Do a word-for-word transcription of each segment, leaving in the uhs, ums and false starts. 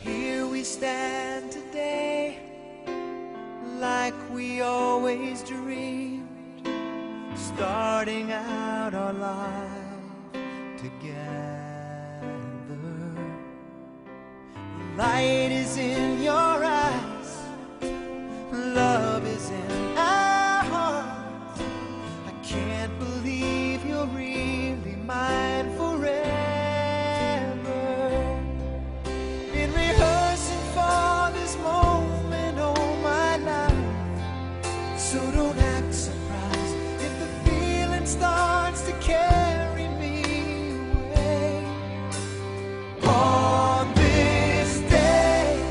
Here we stand today, like we always dreamed, starting out our life together. Light is in your eyes, love is in our hearts. I can't believe you're really mine forever. Been rehearsing for this moment all my life, so don't act surprised if the feeling starts to carry me away. On this day,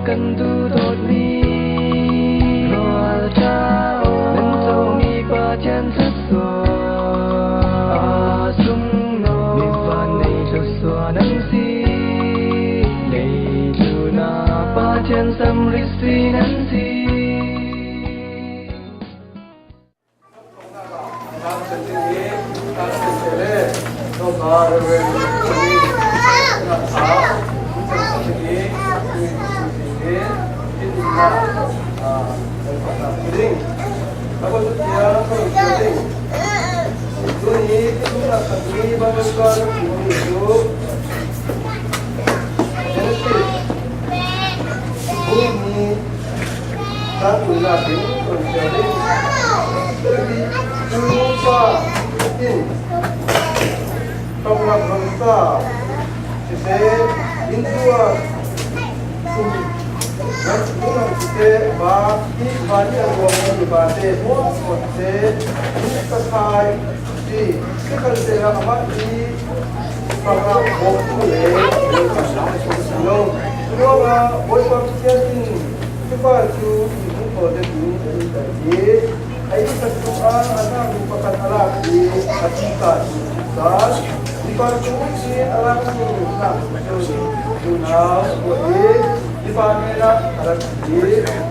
Kan duhdawt mi rualṭha aw, nan Zomi Pathian thluasuah a sung naw, mi vannei thluasuah nan si, leitlunah Pathian samritsi nan si. Genesis bung hni, chang kuana ding tun sia ding. Tupa in ṭawnglam hmasa siseh, inn tua sum lam siseh, va, hi va, hi a ruang a mi vate mawk mawk siseh, in ka khai si. Sikhalsehla amah hi panga bawmtu le lo. Curuangah Bawipa Pathian in tupa cu ihmu khaw dingin a ihter hi. A ihsak tuk ah a hnak pakhat a lak hi. A tisa hi. Tupa cu a lakmi hnak cun unau a tuah hi. Mipa hnenah a rak ti.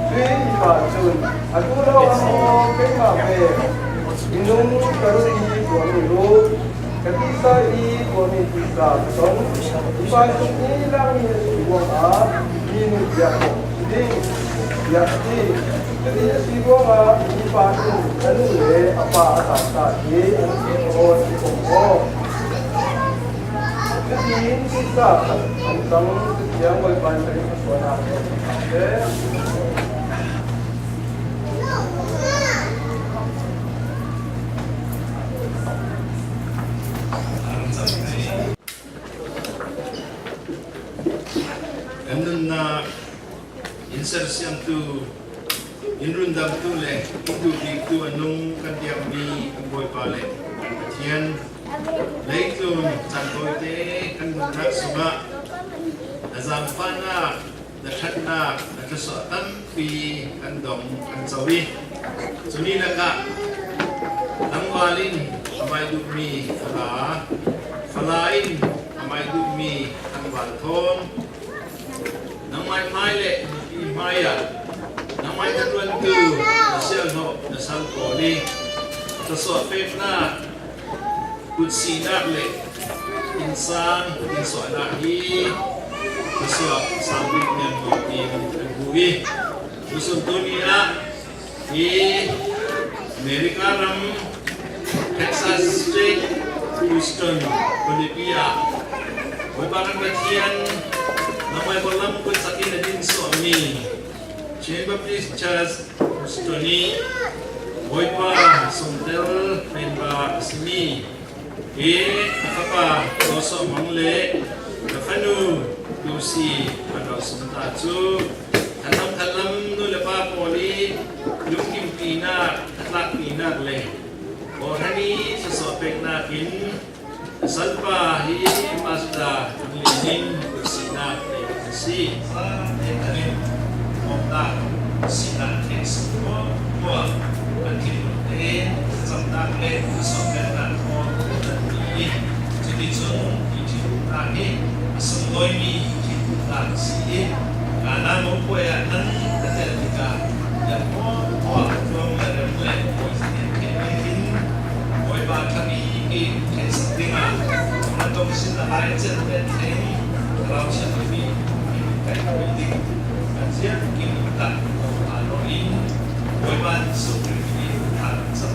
Cui mipa cun, "Atu lo, a maw, keimah ve, minung ka run i tuahmi ruh, ka tisa i tuahmi tisa ka ton. Mipa cung i lakmi a si ruangah mi nu bia khawh si ding," tiah a ti. Cuti a si ruangah mipa in a nu le a pa a tangka i an si aw, an si aw. Cutiin tisa khat an cang, cutiang Bawipa in kan i khuasuahnak kan nunnak in sersiamtu, in rundamtu le in duhbiktu a nung kan diakmi kan Bawipa le kan Pathian, leitlun caan tawite kan nunnak sungah na zaangfahnak, na ṭhatnak, na thluasuah tampi kan dong kan co i, cu ni lakah tlangval in a mai duhmi fala, fala in a mai duhmi tlangval thawn, nangmai hmai le nupi hmai ah nangmai na ṭuantu na siahlawh na sal pawl i thluasuah peknak, kutsinak le innsang insuahnak hi thluasuah sang bik niamniam in kan hmu i, tusun tuni ah hi America ram Texas State, Houston, Philippi ah Bawipa kan Pathian nangmai khualam kutsak in a din suahmi Chin Baptist Church Houston i Bawipa sawmtel menba a simi hi a fapa Joseph Mang le a fanu Lucy a rawsawm ta cu, khatlam khatlam nu le pa pawl i lungkimpinak, a tlakpinak le kawhhran i thluasuah peknak in a salpa hi Mazda Thang Lian in kutsinak nei a si. Sa te kan in awknak sinak thei sungkua kua kan thinlung te camnak le thluasuah peknak khaw kan ti i, cuticun i thinlungnak hi a sunglawimi thinlungnak si i, Kana mopuai ah nan ka tel tikah, yan hmuahhmuah tlawm le rem le poison in theih in, Bawipa ṭha bik in theihsak dingah na tong sin na hai cen pen theng, Thlarau Thianghlim in in kaihpui ding, kan ziah kim tak ko alo in, Bawipa in suk in thang sak.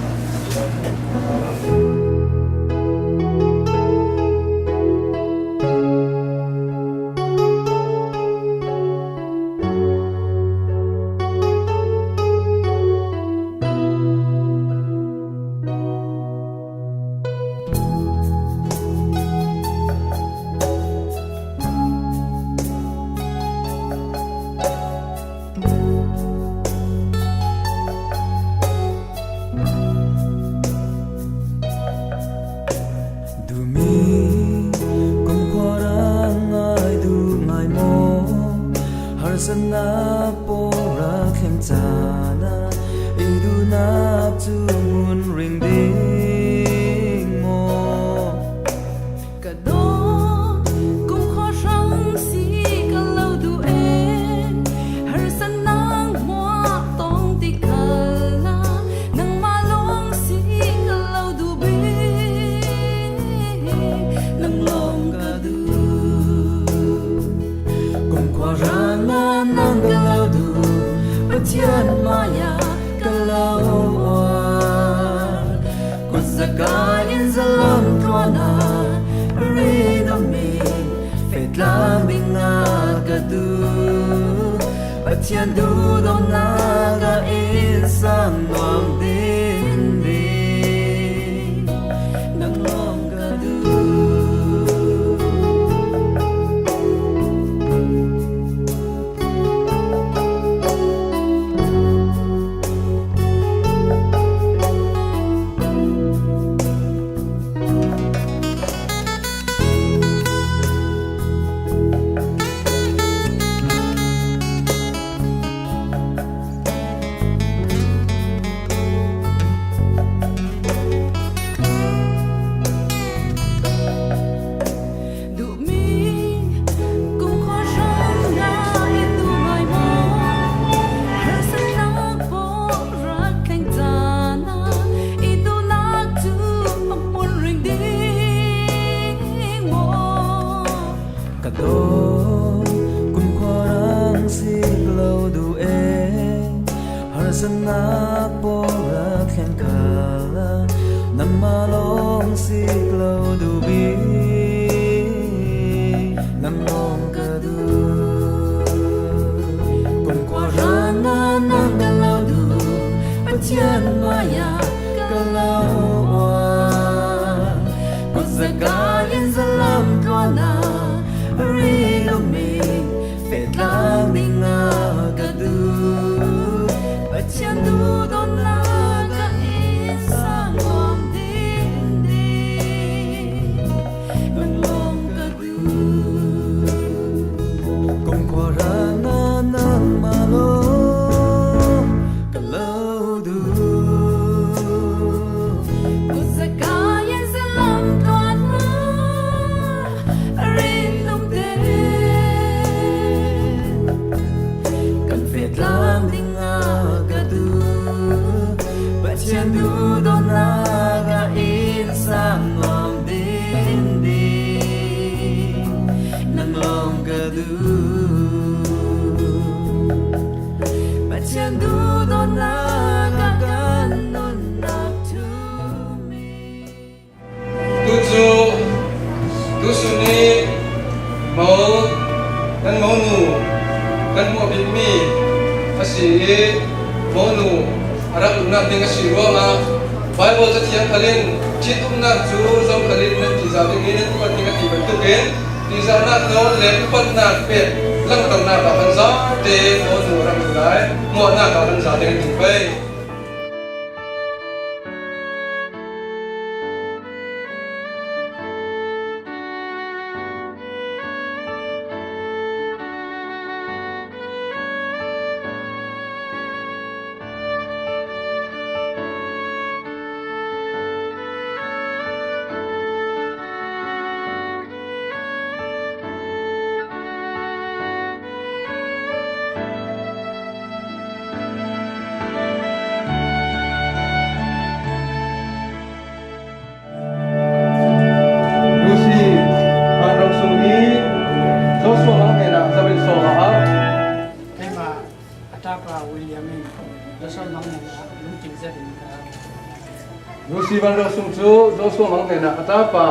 Ka inn zalam tluana rinum in feh tlang dingah ka duh. Pathian duhdawtna ka inn sang nuam ding ding, nang lawng ka duh. Duhmi kumkhua rang na i duh ngai maw? Harsatna pawh rak thleng caan ah i duhnak cu a hmun ring ding maw? Ka daw kumkhua rang si ka lo duh e, harsatnak pawh rak thleng khalah nangmah lawng si ka lo duh bik, nang lawng ka duh. Kumkhua rang ah nang ka lo duh, Pathian mai ah ka lo uar. Kutzakai in zalam tluana rinum in feh tlang dingah ka duh. Pathian duhdawtna ka inn sang nuam ding ding, nang lawng ka duh. Kumkhua rang ah nangmah lawng ka lo duh. Kutzakai in zalam tluana rinum te kan feh tlang dingah ka duh. Pathian duhdawtna ka inn sang nuam ding ding, nang lawng ka duh. Pathian duhdawtna ka kan nunnak thumi. Tucu, tusun i mo, kan monu kan hmuh a bikmi a si i, monu a rak umnak ding a si ruangah Baibal Cathiang khal in ṭhitumnak cu zokhal in nan ṭihzah ding i nan upat ding a ti bantukin ṭihzahnak nawl le upatnak pek langhternak ah kan zate monu a rak um lai, mawhnak ah kan za ding a ti pei. Lucy Van Rok Sung hi Joshua Mang hnenah zoh in sawm a hau. Keimah a tapa William in Joshua Mang hnenah lungkim zetin ka Lucy Van Rok Sung cu Joshua Mang hnenah a tapa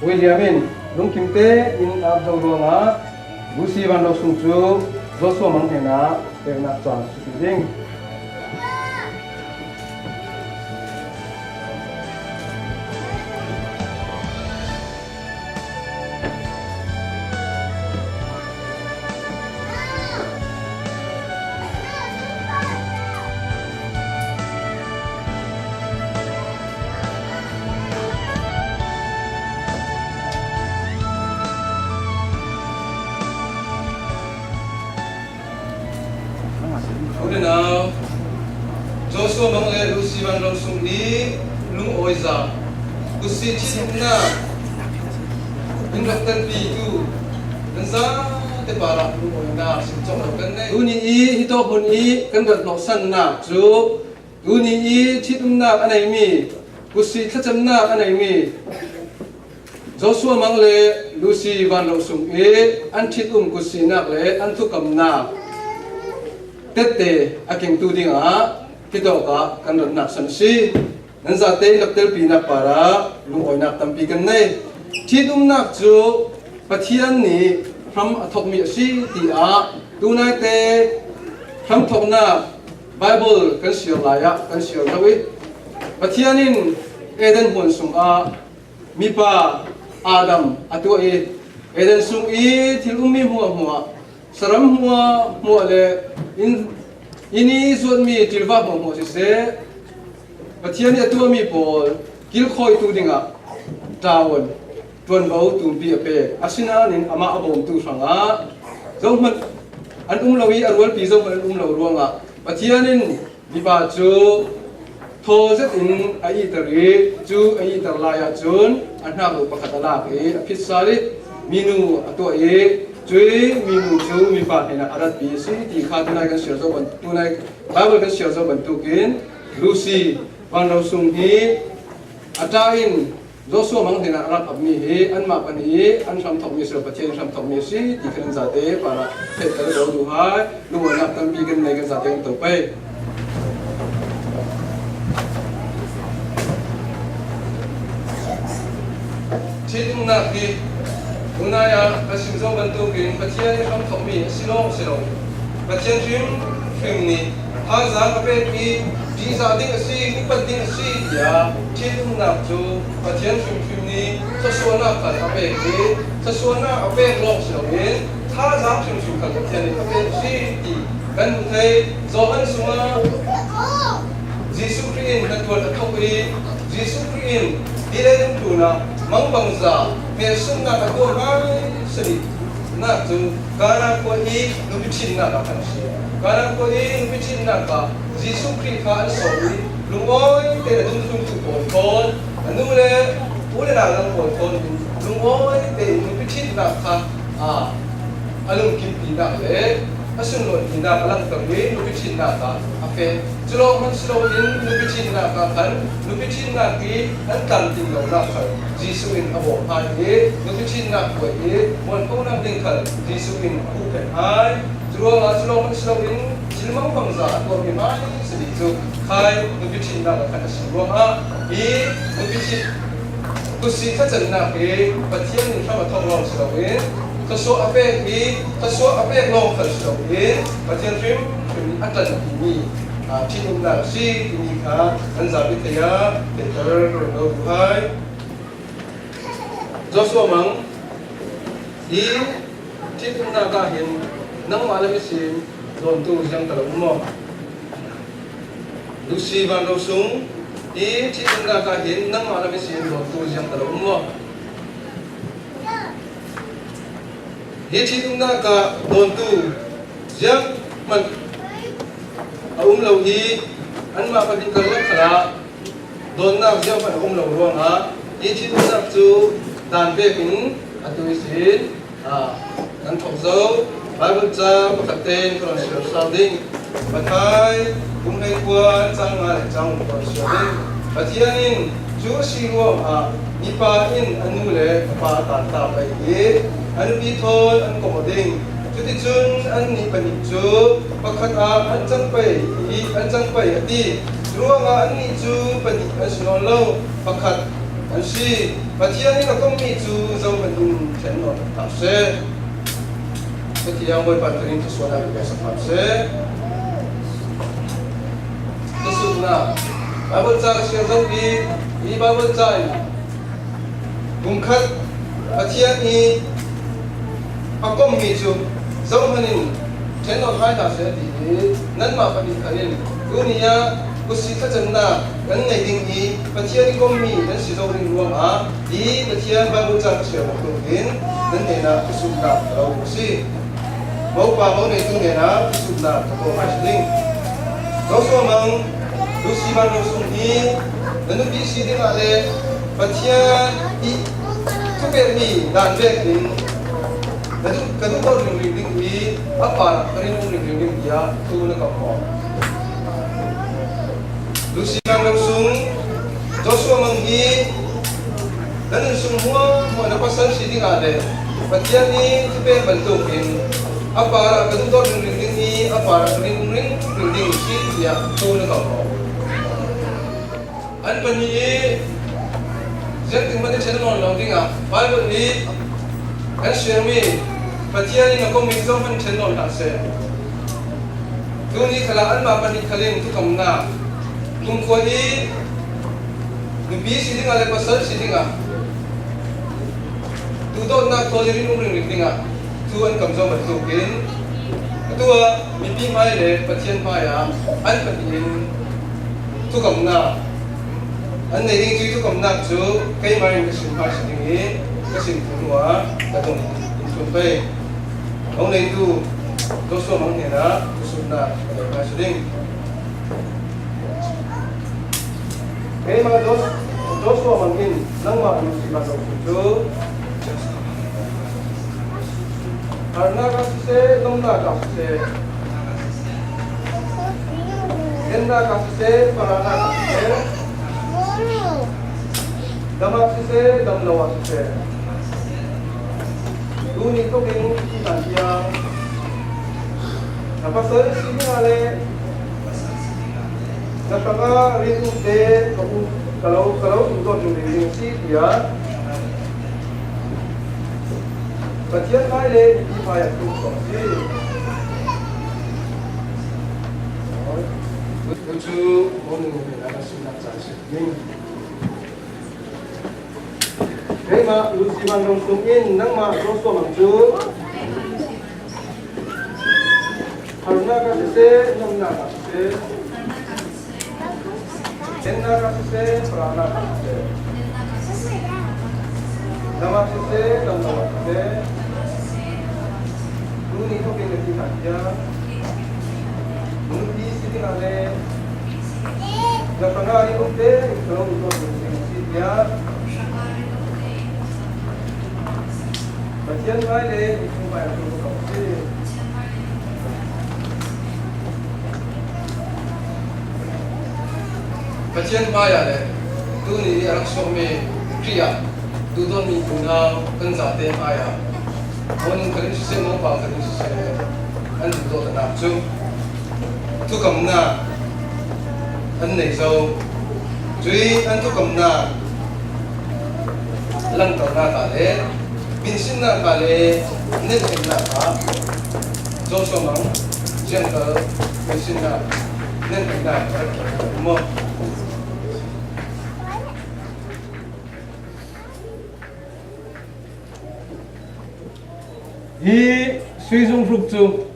William in lungkim tein a ap zo ruangah Lucy Van Rok Sung cu Joshua Mang hnenah peknak caan a si ding. U le nau, Joshua Mang le Lucy Van Rok Sung nih lungawizah, kutsi ṭhitumnak in rak tanpitu kan zate parah lungawinak sim cawk lo kan nei. Tuni i hitawk hmun i kan rak hnawhsannak cu tuni i ṭhitumnak a neimi, kutsi thlacamnak a neimi Joshua Mang le Lucy Van Rok Sung i an ṭhitum kutsinak le an thukamnak tette a kengtu dingah hitawk ah kan rak hnawhsan a si. Nan zate i rak telpinak parah lungawinak tampi kan nei. Ṭhitumnak cu Pathian nih hram a thawkmi a si, tiah tunaite hram thawknak Baibal kan siar lai ah kan siar zo i, Pathian in Eden huan sungah mipa Adam a tuah i, Eden sung i thil ummi hmuahhmuah, saram hmuahhmuah le inn, inn i zuatmi ṭilva hmuahhmuah siseh, Pathian nih a tuahmi pawl kilkhawitu dingah ṭuan, ṭuanvo tumpi a pek. Asinain amah a bawmtu hrangah zohmanh an um lo i a rualpi zohmanh an um lo ruangah Pathian in mipa cu thaw zetin a ihter i, cu a ihter lai ahcun a hnak lu pakhat a lak i a phit sal i minu a tuah i, cui minu cu mipa hnenah a ratpi a si ti kha tunai kan siar zo ban-, tunai Baibal kan siar zo bantukin Lucy Vanro Sung hi a ṭa in Joshua Mang hnenah a rak apmi hi anmah pahnih i an hramthawkmi a si lo, Pathian in hramthawkmi a si ti kha nan zate parah theihter ko duh hai. Lungawinak tampi kan nei, kan zate kan to pei. Ṭhitumnak hi tunai ah a sim zo bantukin Pathian i hramthawkmi a si lawng si lo. Pathian hrimhrim nih thazaang a pek i ṭihzah ding a si, upat ding a si, tiah ṭhitumnak cu Pathian hrimhrim nih thluasuahnak khal a pek i, thluasuahnak a pek lawng si loin thazaang hrimhrim khal Pathian nih a pek a si ti kan hmu thei. Johan sungah Jesuh Khrih in hnaṭuan a thawk i, Jesuh Khrih in hi leitlun tlunah mangbangza hmelsunnak a tuah hmaisabik nak cu Kana khua i nupi ṭhitnak ah khan a si. Kana khua i nupi ṭhitnak ah Jesuh Khrih kha an sawm i, lungawi tein a dungthluntu pawl thawn, a nu le u le nau dang pawl thawn in lungawi tein nupi ṭhitnak kha, aa, a lungkimpinak le a sunlawihpinak a langhter i nupi ṭhitnak ah a feh. Cu lawng hmanh si loin nupi ṭhitnak ah khan nupi ṭhitnak i an tlamtling lonak khal Jesuh in a bawm hna i nupi ṭhitnak buai i muanphonak ding khal Jesuh in a hmuhphenh hai. Curuangah cu lawng hmanh si loin thil mangbangza a tuahmi hmaisabik cu khai nupi ṭhitnak ah khan a si ruangah hi nupi ṭhit Khuasia thlacannak hi Pathian in hram a thawk lawng si loin, thluasuah a pek i thluasuah a pek lawng khal si loin, Pathian hrimhrim nih a ṭan a timi, aa, ṭhitumnak a si timi kha kan zapi thei ah theihter ko duh hai. Joshua Mang, hi ṭhitumnak ah hin nangmah lam ihsin dawntu ziangtal a um maw? Lucy Vanro Sung, hi ṭhitumnak ah hin nangmah lam ihsin dawntu ziangtal a um maw? Hi ṭhitumnak ah dawntu zianghmanh a um lo i, anmah pahnih karlak khalah dawnnak zianghmanh a um lo ruangah hi ṭhitumnak cu dan vekin atu ihsin, aa, kan thawk zo. Baibal ca pakhat tein ka rawn siar sal ding. Matthai bung hleikua cang nga le cang ka rawn siar ding. Pathian in, "Cu a si ruangah mipa in a nu le a pa a tan ta pei i a nupi thawn an kawm aw ding. Cuticun annih pahnih cu pakhat ah an cang pei i an cang pei," a ti. Curuangah annih cu pahnih an si nawn lo, pakhat an si. Pathian in a komhmi cu zohmanh in ṭhen nawn hna seh. Pathian Bawipa thar in thluasuahnak in peksak hna seh. Thluasuknak. Baibal ca ka siar zo i, hi Baibal ca in, pumkhat Pathian i a komhmi cu zohmanh in ṭhen nawn hai hna seh, a ti i, nanmah pahnih khan in tuni ah khuasia thlacannak kan ngei ding i Pathian i komhmi kan si zo ding ruangah hi Pathian Baibal ca ka siar bantukin nan hnenah thluasuknak ka lo a si. Mopa mo neitu hnenah thluasuknak ka ko hai si ding. Joshua Mang, Lucy Vanro Sung hi na nupi si dingah le Pathian i thupekmi dan vekin ka duh, ka duhdawt ringring ding i a parah ka rinum ringring ding tiah thu na kamh maw? Lucy Vanro Sung, Joshua Mang hi nan innsung hmuahhmuah na pasal si dingah le Pathian i thupek bantukin a parah ka duhdawt ringring ding i a parah ka rinum ringring ding si tiah thu na kamh maw? An pahnih i ziangtik hmanh i ṭhen nawn lo dingah Bible i kan siangmi Pathian in a kong mi zong hman ṭhen nawn hlah seh. Tuni khalah anmah pahnih khal in thukamnak kumkhua i nupi si dingah le pasal si dingah duhdawtnak thawl i rin um ringring dingah thu an kam zo bantukin atu ah mipi hmai le Pathian hmai ah an pahnih in thukamnak an nei ding. Cui thukamnak cu keimah in ka sim hmai si ding i ka sim thum hnu ah ka tung in tlun pei. Hong neitu Joshua Mang hnenah ka sutnak ka dei hmai si ding. Keimah Jos-, Joshua Mang in nangmah a nusi van lo cu harnak ah siseh, lawmhnak ah siseh, ennak ah siseh, farahnak ah siseh, dam ah siseh, dam lo ah siseh, tuni thawkin hi hlan tiang na pasal si dingah le na hrangah rin umte ka um, ka lo, ka lo duhdawt ding ding si tiah Pathian hmai le mipi hmai ah thu kong si. Cu cu Mawnu hnenah ka sutnak caan si ning. Keimah Lucy Van Rong Sung in nangmah Joshua Mang cu harnak ah siseh, lawmhnak ah siseh, ennak ah siseh, farahnak ah siseh, dam ah siseh, dam lo ah siseh, tuni thawkin na ti hna tiang nupi si dingah le na hrangah i umte ka lo duhdawt ding si tiah Pathian hmai le mipi hmai ah thu ka si. Pathian hmai ah le tuni i a rak suakmi Khrih ah duhdawtmi unau kan zate hmai ah Mawnu khal in siseh, Mawpa khal in siseh, an duhdawtnak cu thukamnak an nei zo. Cui an thukamnak langhternak ah le minsinnak ah le nenheinak ah Joshua Mang ziangtal minsinnak, nenheinak a rak kher maw? Hi sui zunghruk cu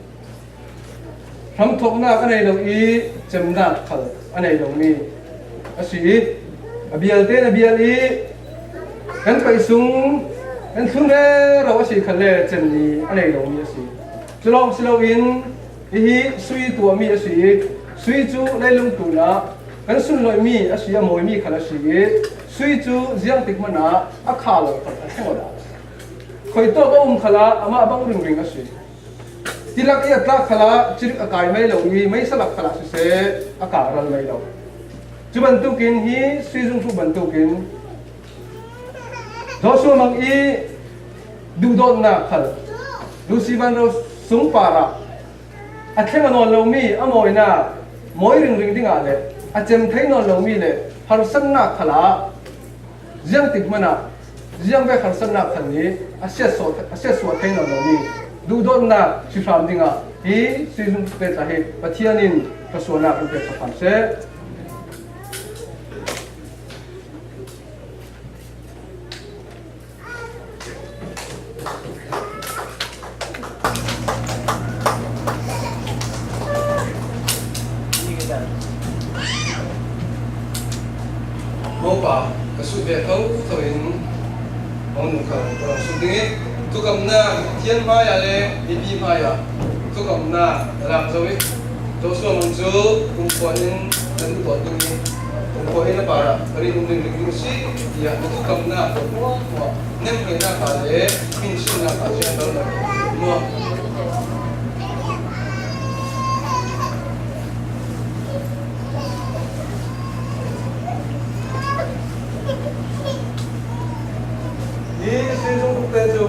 hramthawknak a nei lo i cemnak khal a nei lomi a si i, a bialte in a bial i kan paih sung kan thlun rero a si khalle cem ni a nei lomi a si. Cu lawng si loin hihi sui tuahmi a si i, sui cu leilung tlun ah kan sunloihmi a si, a mawimi khal a si i, sui cu ziangtik hmanh ah a kha lo khal a thleng awdah a si. Khuitawp a um khalah amah bang ringring a si. Tilak i a tlak khalah cirik a kai mai lo i, meisa lak khalah siseh, a kah a ral mai lo. Cu bantukin hi sui zunghruk bantukin Joshua Mang i duhdawtnak khal Lucy Van Ro Sung parah a thleng a nawn lomi a mawinak mawi ringring dingah le a cem thei nawn lomi le harsatnak khalah ziangtik hmanh ah ziang vek harsatnak khan nih a siatsuah, a siatsuah thei nawn lomi duhdawtnak si hram dingah hi sui zunghruk te tla hi Pathian in ka suahnak in pek hram seh. Mopa ka sut ve thotho in, Mawnu kha ka lo sut ding i, thukamnak Pathian hmai ah le mipi hmai ah thukamnak na lak zo i, Joshua Mang cu kumkhua in na duhdawt ding i, kumkhua in a par ah ka rin um ringring ding si, tiah na thukamnak hmuahhmuah nemhmehnak ah le hminsinnak ah ziangtal na maw? Hi sui zunghruk te cu,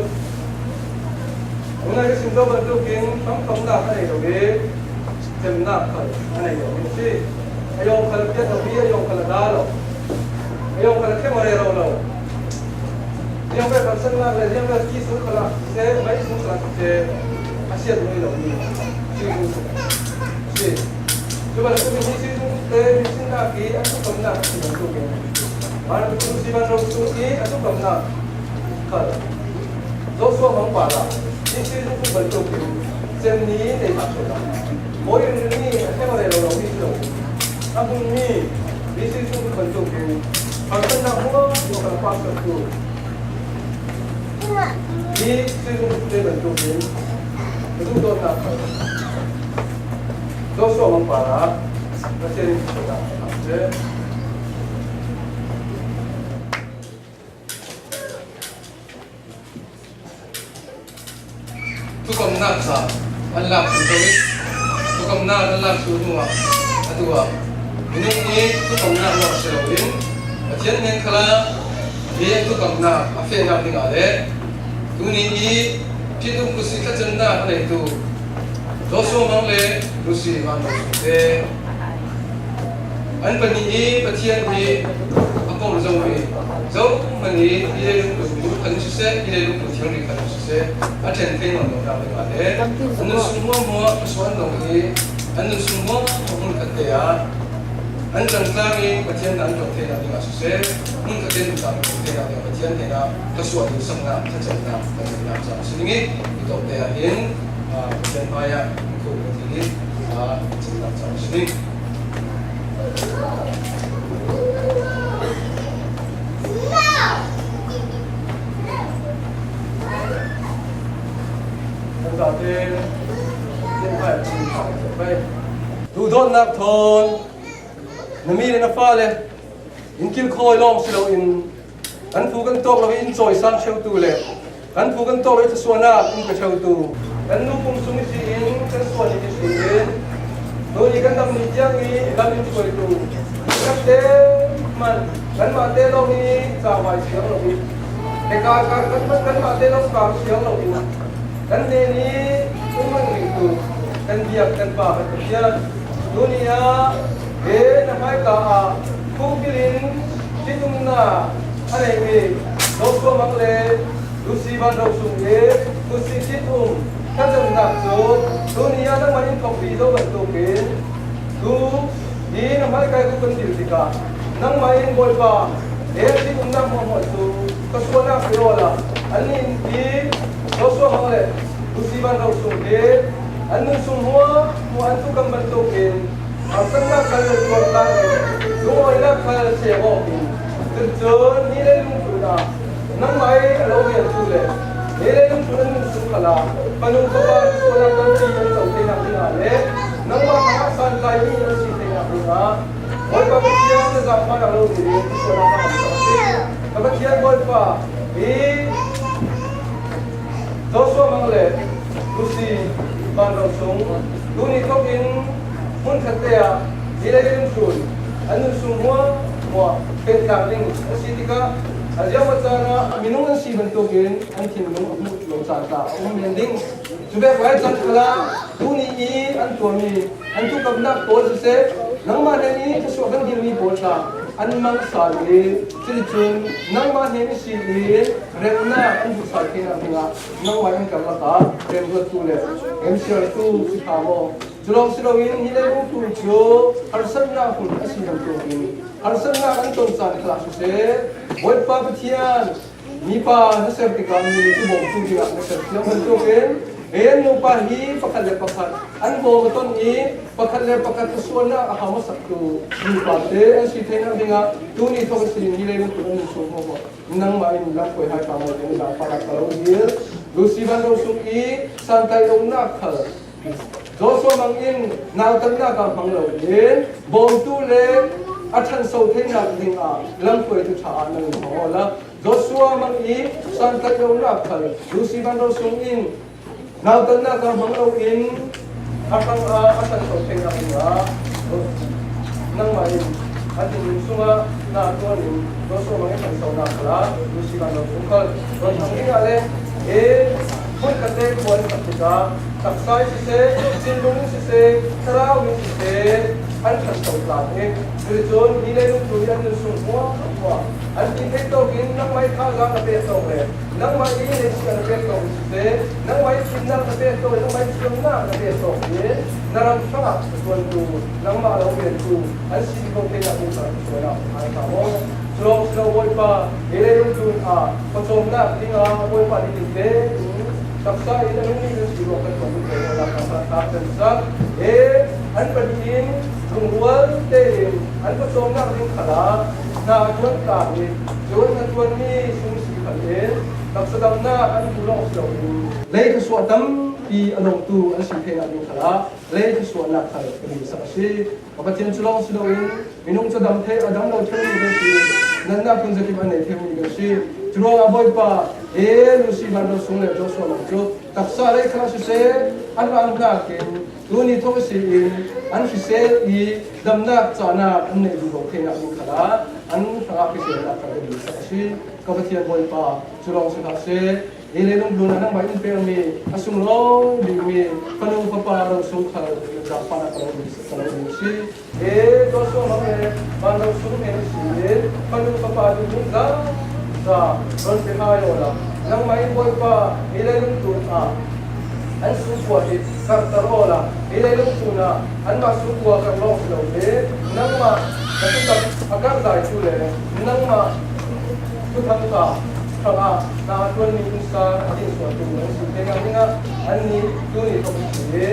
tunai ka sim zo bantukin hramthawknak a nei lo i, cemnak khal a nei lo mi a si. A yawng khal a piat lo i, a yawng khal a da lo. A yawng khat a khem a rero lo. Ziang vel khat sannak le ziang vel ki sung khat ah se, mei sung khat ah se, a siat ngei lo mi. Sui sung sung. Si. Cu bantuk in hi sui sung te, mi sinnak i a thukamnak a si bantuk in. Van, Lucy Van Ro Sung i a thukamnak khat. Joshua Mangpara, hi sui sung sung bantuk in, cem ni nei hna ṭheo. Mawi ringring i a khem a rero lo mi si lo. A hmun mi, mi sui sung bantukin, harsatnak hmuahhmuah kan pahsaktu, mi sui sung te bantukin, ka duhdawtnak kha Joshua Mangpara, Pathian in thluachuah a si. Thukamnak ca an lak hnu i, thukamnak an lak hnu hnuah atu ah minung i thukamnak lawng si loin Pathian hnen khalah hi thukamnak a fehnak dingah le tuni i Ṭitum Khusi thlacamnak a neitu Joshua Mang le Lucy Van Ro Sung te an pahnih i Pathian hi a pom zomi zohmanh i hi leilung tlun kan siseh, hi leilung tlun thiang ri kan siseh, a ṭhen thei nawn lo nak dingah le an nun sung hmuahhmuah a suan lo i an nun sung hmuahhmuah hmun khat te ah an cangtlang i Pathian an ṭawng thei nak dingah siseh, hmun khat te nun tlang ṭawng thei nak dingah Pathian hnenah ka suah ding saknak, ka cemnak, ka cemnak ca si ding i, i tawp te ah hin, aa, Pathian hmaiah in khuk ka ti i, aa, ka cemnak ca si ding. Duhdawtnak thawn na mi le na fale in kilkhawi lawng si loin kan phu kan tawk lo i in cawisang ṭheutu le kan phu kan tawk lo i thluasuahnak in pe ṭheutu, kan nu pum sung i si in kan suan i si in, tuni kan dam ni tiang i lam in hruaitu, kan te hman, kanmah te lawng i cavai siang lo i, te kar kar kan hman, kanmah te lawng kar siang lo i, kan hnen i um hman rihtu kan biak kan Pa kan Pathian, tuni ah he na hmaika ah khukbil in ṭitumnak a neimi Joshua Mang le Lucy Van Ro Sung i Khusi ṭitum thlacamnak cu tuni ah nangmah in thawkpi zo bantukin tu hi na hmaikai tu kan dil tikah nangmah in Bawipa he ṭitumnak hmuahhmuah cu ka suahnak pe awla an nih i Joshua Mang le Lucy Van Ro Sung hi an nun sung hmuahhmuah an thukam bantukin harsatnak khal tuar tlang in lungawinak khal seh awk in, cuticun ni leilung tlun ah nangmah i a lo vialtu le ni leilung tlun an nun sung khalah fanu fapa suahnak tampi an co theinak dingah le nangmah hnakah santlaimi an si theinak dingah Bawipa Pathian na zaangfahnak lo dingin suahnak a si. Ka Pathian Bawipa, hi Joshua Mang le Lucy Van Ro Sung tuni thawk in hmun khat te ah hi leilung tlun an nun sung hmuahhmuah pehtlak ding a si tikah a ziangmah caan ah minung an si bantukin an thinlung a hmuh lo caan tla a um men ding. Cu vek lai caan khalah tuni i an tuahmi an thukamnak pawl siseh, nangmah hnen i thluasuah kan dilmi pawl tla an mang sal i, cuticun nangmah hnen i si i remnak an duhsal theinak dingah nangmah in karlak ah remruattu le remsiartu si kha maw? Cu lawng si loin hi leilung tlun cu harsatnak hun a si bantukin harsatnak an ton caan khalah siseh, Bawipa Pathian mipa na ser tikah mi cu bawmtu dingah na ser thiam bantukin, he an nupa hi pakhat le pakhat an bawm a ton i pakhat le pakhat thluasuahnak a hau a saktu mipa te an si theinak dingah tuni thawk a si hi leilung tlun an nun sung hmuahhmuah nangmah in lam khuai hai ka maw tiang zaangfahnak ka lo dil. Lucy Van Ro Sung i santlaih lonak khal Joshua Mang in nautatnak ah hmang loin bawmtu le a ṭhanso theinak dingah lamkhuaitu ṭha ah nang in hmang awla Joshua Mang i santlaih lonak khal Lucy Van Ro Sung in nautatnak ah hmang loin a hrang ah a ṭhanso theinak dingah nangmah in a thinlung sungah na tuan in Joshua Mang i ṭhansonak khalah Lucy Van Ro Sung khal tuan thang dingah le he hmun khat te khuan sak tikah taksa in siseh, thinlung in siseh, thlarau in siseh, an ṭhanso tlang hi. Cuticun hi leilung tlun hi an nun sung hmuahhmuah an ti thei tawkin nangmah i thazaang na pek tawk le nangmah i neihsiah na pek tawk in siseh, nangmah i fimnak na pek tawk le nangmah i thiamnak na pek tawk hi na ram hrangah na ṭuantu, nangmah a lo riantu an si ding ko theinak ding kha ka sualnak a hai kha maw? Cu lawng si lo Bawipa, hi leilung tlun ah pawcawmnak dingah Bawipa nih ning tein taksa in a nungmi kan si ruang kan ṭuantu te ruangah kan hlat kan sak. He an pahnih in lungrual tein an pawcawmnak ding khalah hna a ṭuan tlang i, cun a ṭuanmi sung si khal in taksa damnak an hmu lawng si loin lei thluasuah tampi a lawngtu an si theinak ding khalah lei thluasuahnak khal ka duhsak a si. Ka Pathian, cu lawng si loin minung cu a dam thei, a dam lo ṭheumi kan si i, natnak tun zakip an nei thei mi kan si. Curuangah Bawipa, e, Lucy Van Ro Sung le Joshua Mang cu taksa lei khalah siseh, an ra an hnakin tuni thawk ihsin an hrisel i damnak cahnak an neih duh lo theinak ding khalah an hrangah hriselnak kan duhsak a si. Ka Pathian Bawipa, cu lawng si hlah seh. Hi leilung tlun ah nangmah in pekmi a sunglawi bikmi fanu fapa lo sung khal zaangfahnak ka lo duh, ka lo duh si. Hi Joshua Mang le Van Ro Sung he ihsin fanu fapa ding zangza ron pe hai awla, nangmah in Bawipa hi leilung tlun ah an sungkua hi karhter awla, hi leilung tlun ah anmah sungkua karh lawng si lo hi. Nangmah na thutak a karhzaitu le nangmah thuthang ka hrangah na a ṭuanmi innsang a thinsuahtu an si theinak dingah annih tuni thawk si hi.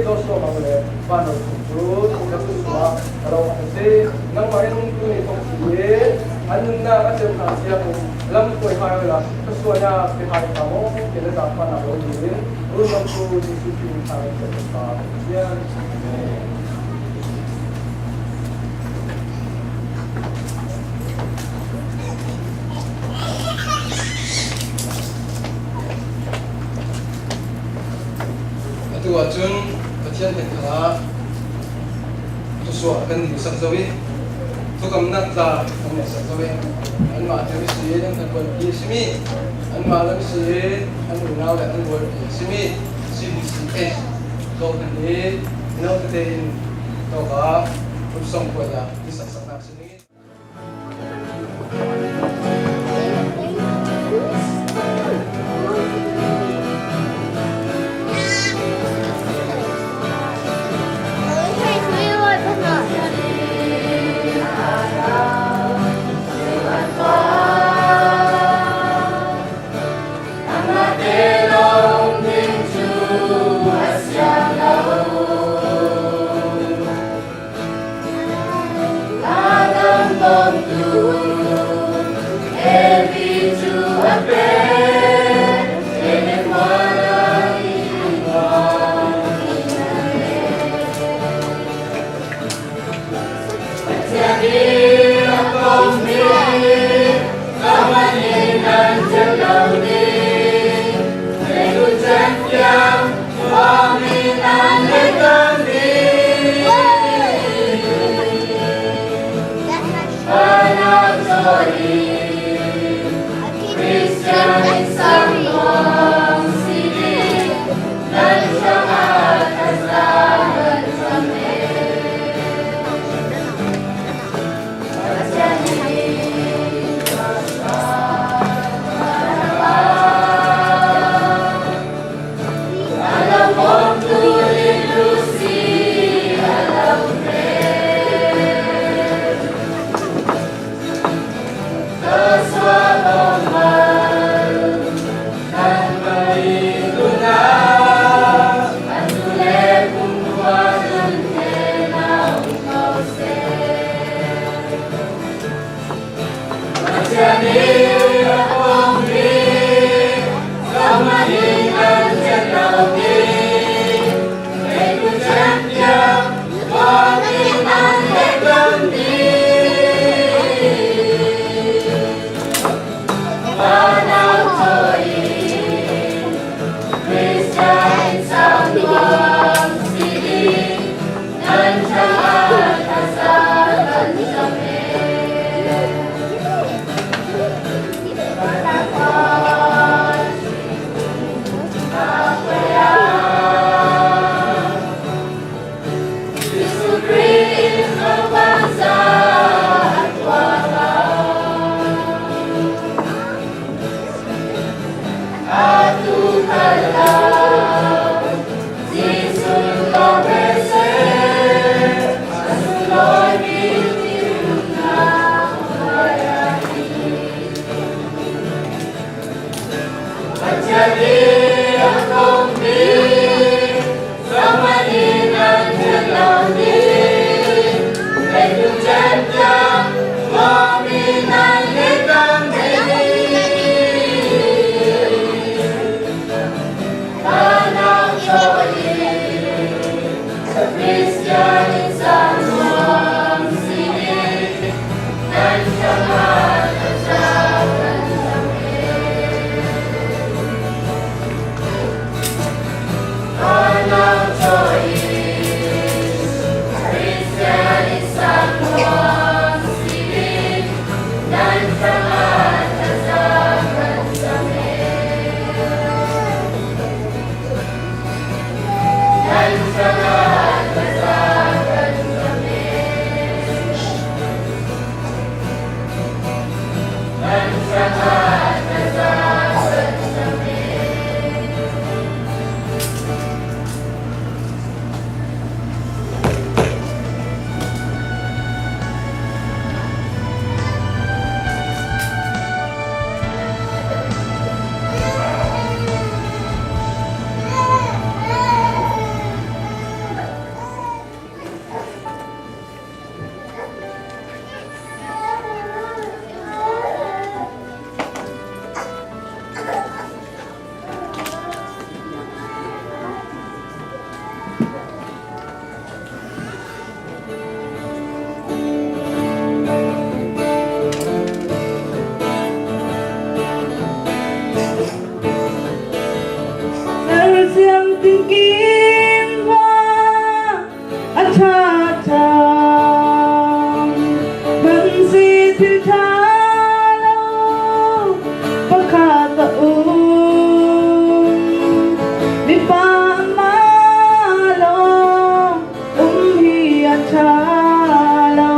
Joshua Mang le Van Ro Sung cu na thluasuah ka lo a si. Nangmah in tuni thawk si hi. An nunnak a cem hna tiangin lam kuai hai awla thluasuahnak pe hai kha maw? Tiah na zaangfahnak lo dingin run bangtu Jesuh Khrih min thang in kan ka Pathian. Atu ahcun Pathian hnen khalah thluasuah kan duhsak zo i, thukamnak tla kan ngeihsak zo i, anmah a ṭuanpi a si i, an kan ṭuanpi a simi, anmah lam si i, an unau le an rualpi a simi C B C H Zohkhenh i, no tete in tawkah rupsong puai ah ti saksaknak si ding i. Sersiam tingkim va a ṭha ṭha, man si thil ṭha lo pakhat a um. Mipa ama lawng um hi a ṭha lo,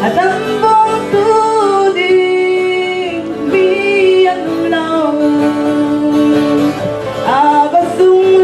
a dam vawngtu ding mi an um lo. A va sung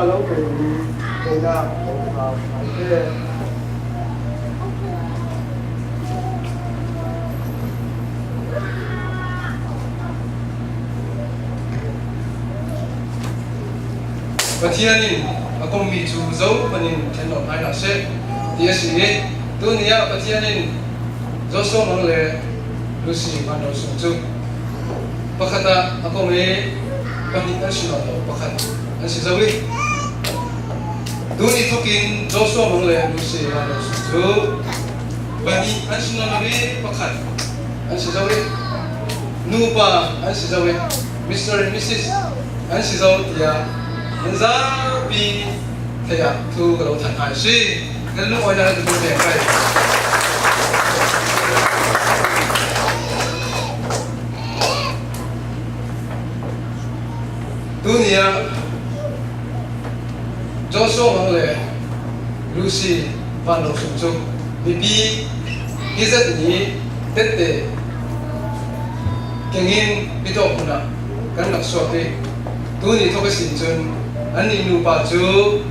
Lo kei ni, kei na, kei na, kei na. Pathian in a kong mi cu zohman in ṭhen nawn hai hna seh, ti a si i, tuni ah Pathian in Joshua Mang le Lucy Van Ro Sung cu pakhat ah a kong i, pahnih an si nawn lo, pakhat an si zo i, tuni thawk in Joshua Mang le Lucy Van Ro Sung cu pahnih an si nawn lo i, pakhat an si zo i, nupa an si zo i, Mister and Missus an si zo tiah nan zapi theih ah thu ka lo thanh hai a si. Nan lungawinak nan ka tum peng kai. Tuni ah Joshua Mang le Lucy Van Ro Sung cu mipi hi zat ni tette kengin hitawk hmun ah kan rak suak i, tuni thawk ihsin cun annih nupa cu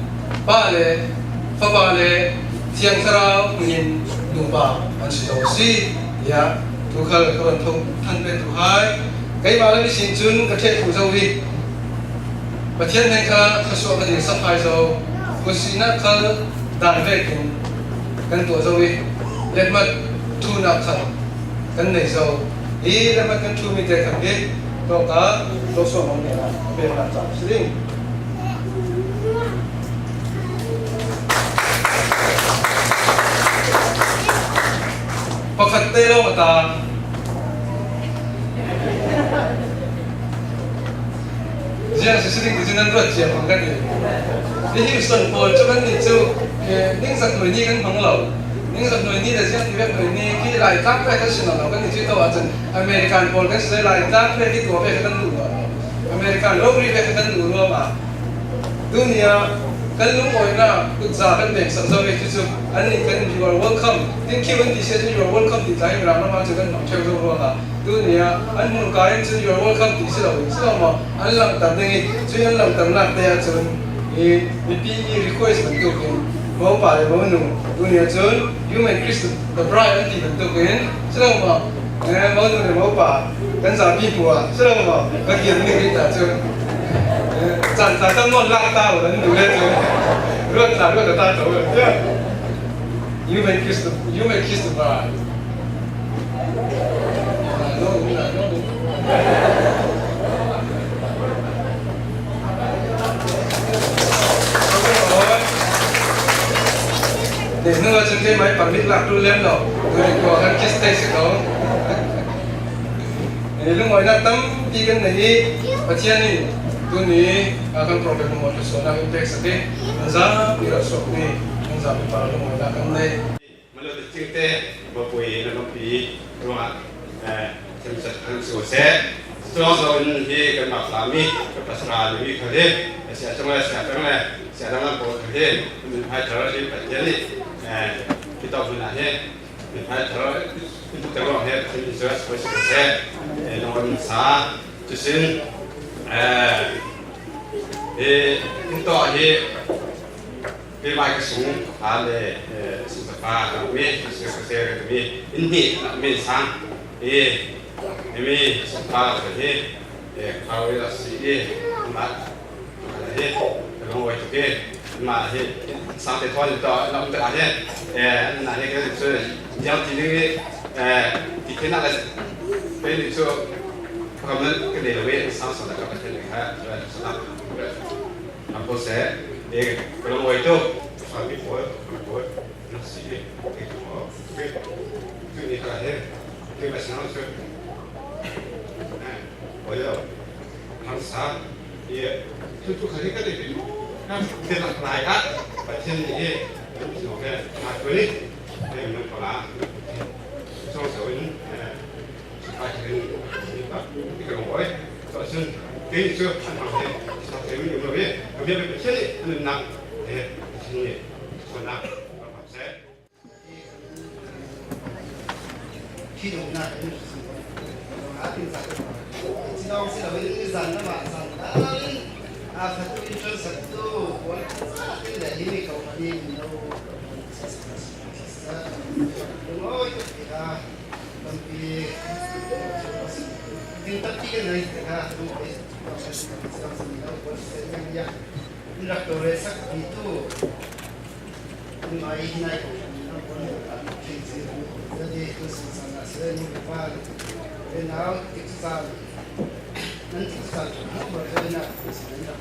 pa le fapa le Thiang Thlarau hmin in nupa an si lo a si, tiah tukhal ka van thawk than pek tu hai. Keimah lam ihsin cun ka ṭheh thluh zo i, Pathian hnen kha thluasuah ka dil sak hai zo. Khuasihnak khal dan vekin kan tuah zo i, lehmat ṭhunak khal kan nei zo i, lehmat kan ṭhumi te khal hi tawkah Joshua Mang hnen ah peknak caan si ding. Pakhat te lawng a ta. Ziang si si ding ti cu nan ruat cia hmang kan ti. Ni Houston pawl cu kan nih cu, eh, ningzak hnuai ni kan hmang lo. Ningzak hnuai ni le ziang ti vek hnuai ni khi Laitlang vek kan si lo. Kan nih cu to ahcun American pawl kan si le, Laitlang vek i tua vek kan duh lo. American rori vek kan duh ruangah. Tuni ah kan lungawinak kutza kan peksak zo ve. Cucu annih kan "You are welcome" tin khi an ti si ahcun "You are welcome" ti tla in ram ram ahcun kan hmang ṭheo zo ruangah tuni ah an hmurka in cun "You are welcome" ti si lo in si lo maw? An langhter ding i, cun an langhternak te ahcun i mipi i request bantukin mopa le monu tuni ahcun "You may kiss the bride" an ti bantukin si lo maw? Eh, monu le mopa, kan zapi hmuah si lo maw? Ka kian ning rih ta cu. Eh, caan ta tam nawn lak ta u, nan duh le cu. Ruat ta, ruat ta, ta u. Yeah. You may kiss the, you may kiss the bride. Ah, no, no, no. Nih hnu ahcun keimah i permit lak ṭul lem lo. Tuni kua kan kiss thei si ko. Eh, lungawinak tampi kan nei i Pathian in tuni, ah, kan program maw thluasuahnak in peksak i kan zapi ralsuakmi, kan zapi pa lungawinak kan nei. Manu cingte, mapui na lampi ruangah, eh, themsak kan si seh. Cuang zo in hi kan mak tlami, kan pasra nimi kha hi, a sia cung le, sia peng le, sia dang lam pawl kha hi, min phai thar hi Pathian nih, eh, hi tawk hmun ah hi, min phai thar hi, in tu teng ruang hi, Pathian in suai suai si seh, eh, nong an sa, cusin, eh, hi, in tawh hi, Keimah ka sung ka fa le, eh, sung ka fa ka um i, ka sung ka se ka um i, in hnih na um in sang i, himi sung fa ka hi, eh, ka fa i la si i, amah ka la hi, ka lung wai tuk i, amah hi, sang te thawn in tawh na um te ka hi, eh, na hi ka cu, ziang ti ding i, eh, ti khin a la si, pe ni cu, ka man ka nei lo i, sang sa la ka pa ten ka, eh, sa la. Ram pawl seh, eh, ka lung wai tuk. Fami pawl, fami pawl, na si, eh, tu ni kha he, tu ma sang se. Eh, wai lo. Hang sa, eh, tu tu kha he ka te pin. Ka te lak lai ka. Pathian ni, eh, tu so ke, ma tu ni. Eh, nang pala. So so in, eh, A, khatu in ṭuan saktu pawl, tin le hi mi ko pahnih min lo, sa, sa, sa, sa, lungawi tak tia, tampi, tin tampi kan nei tia, lungawi tak tia, in rak to re sak pi tu. Ngai hi nai ko, nang kon, thei chi, jadi tu sa sa na se, nu pa, le nau, tik sa, nan tik sa, nu ba, jadi na, sa na,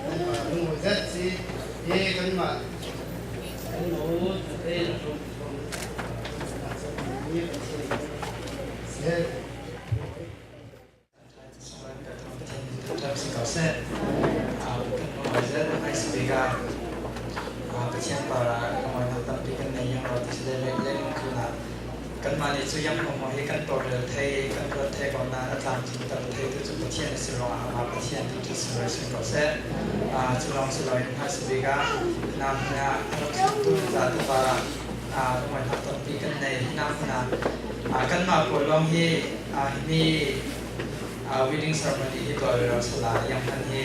na, nu mo zat si, ye kan ma, kan mo, sa te na, se. Pathian para lungawina tampi kan nei hiam lo ti si le, le, le lungkhamna. Kanmah nih cu zianghmuahhmuah hi kan tawlrel thei, kan ruat thei ko nain a tlamtlingter theitu cu Pathian a si ruangah amah Pathian ti ṭha sim roi sim ko seh. Aa, cu lawng si loin hmaisa bik ah, nang hna a rak thlengtu na zate para, aa, lungawina tampi kan nei. Nang hna, aa, kanmah pawl lawng hi, aa, himi, aa, wedding ceremony hi tuah rero sala, zianghman hi,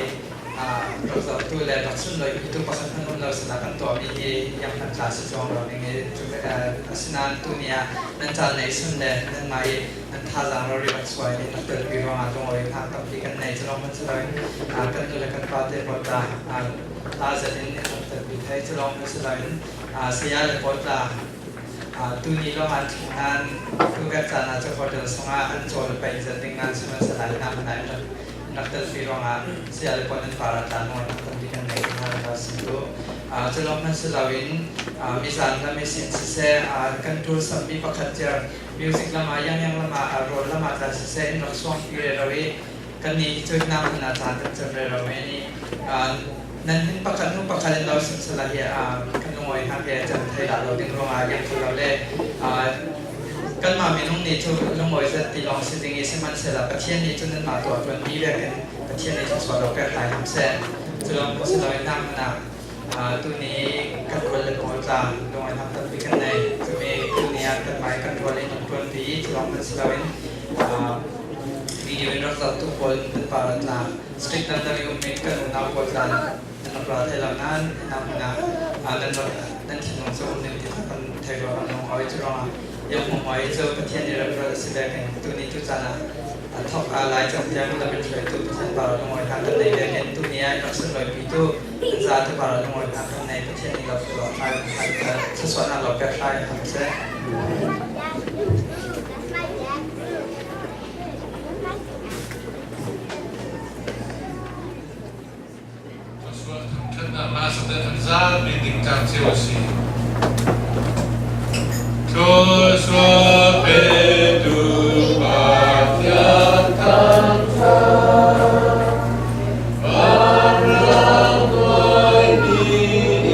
aa, rak zohtu le rak sunloihpitu pakhat hmanh um lo sala kan tuahmi hi zianghman tla si cuang lo ning i, cu, aa, asinain tuni ah nan cal nei sun le nanmah i nan thazaang rori rak suai ning rak telpi ruangah lungawi hna tampi kan nei. Cu lawng hmanh si loin, aa, kan nu le kan pa te pawl tla, aa, tla zat in rak telpi thei. Cu lawng hmanh si loin, aa, saya le pawl tla, aa, tuni lawng an thung nain, tu vek caan ah cu hotel sungah an caw le pei zat ding nain, sihmanhsehlaw hi hna hmanh ah in rak, in rak telpi ruangah saya le pawl nan par ah tla lungawina tampi kan nei hna, kan rak sim tu. Aa, cu lawng hmanh si loin, aa, mizan lam ihsin siseh, aa, kan ṭul sammi pakhat cia music lam ah, ziangziang lam ah, aa, rawl lam ah tla siseh, in rak suangpi rero i, kannih cu hna hmanh ah caan kan cam rero men i, aa, nan hin pakhat hnu pakhat in lo sim sala hi, aa, kan lungawi hna hi a cam thei dah lo ding ruangah ziang kha lo le, aa, kanmah minung nih cu lungawi zat ti lawng si ding i, sihmanhsehlaw Pathian nih cun nanmah tuah ṭuanmi vekin Pathian nih thluachuah lo pek lai hna seh. Cu lawng si loin nang hna, aa, tuni kan rual le pawl tla lungawina tampi kan nei. Cumi tuni ah kanmah i kan rual in kan ṭuanpi i, cu lawng hmanh si loin, aa, video in rak zohtu pawl in kan par ah tla, street dangdang i ummi kan unau pawl tla nan rak ra thei lo nain, nang hna, aa, nan rak, nan thinlung cu um ning ti kha kan theih ruangah kan lungawi. Cu ruangah zianghmuahhmuah i cu Pathian nih rak ruat a si vekin tuni tu caan ah, aa, thawk, aa, lai cang tiang lam in hruaitu Pathian par ah lungawi hna kan nei vekin tuni ah rak sunloihpitu nan zate par ah lungawi hna kan nei. Pathian nih lo thluachuah, thluachuahnak lo pek hna hna seh. Thluachuah thangṭhatnak hla sak ding an zami ding cang cio a si. Thluachuah petu Pathian thangṭhat, an rak nuaimi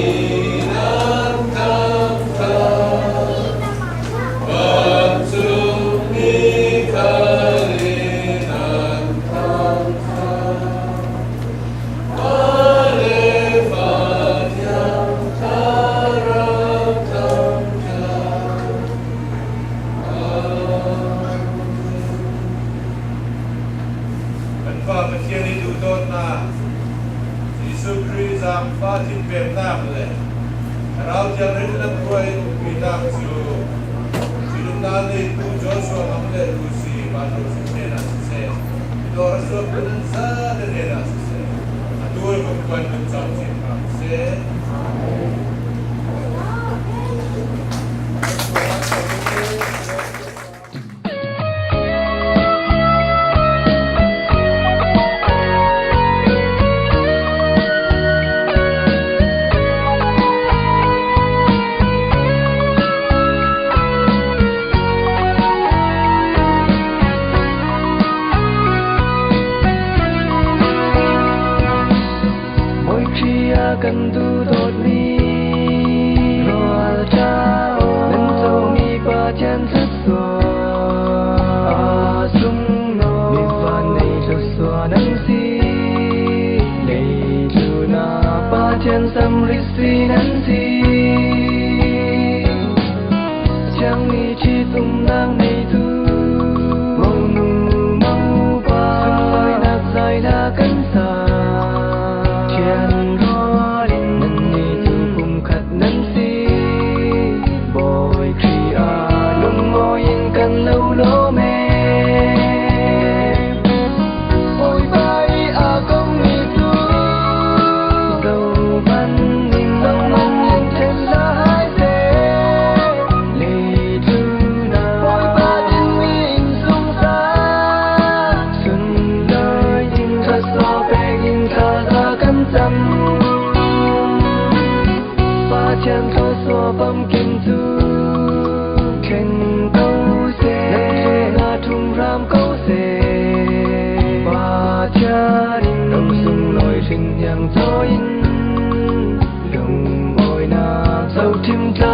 in an thangṭhat, vancungmi khal in an thangṭhat. Kan Pa Pathian i duhdawtnak, Jesuh Khrih zaangfah thinpeknak le Thlarau Thianghlim lamhruai in umpinak cu, Cungnungnga neitu Joshua Mang le Lucy Van Ro Sung hnenah siseh, midawr a zuaktu nan zate hnenah siseh, atu le kumkhua in nunnak cawng chin hna seh. Moikhi a kan duhdawtmi rualṭha aw, nan cawmi Pathian thluachuah a sunglawi, mi vannei thluachuah nan si, leitlun ah Pathian samrisi nan si. Thiang ni ṭhitumnak neitu, monu, mopa, sunlawinak zaihla kan sa.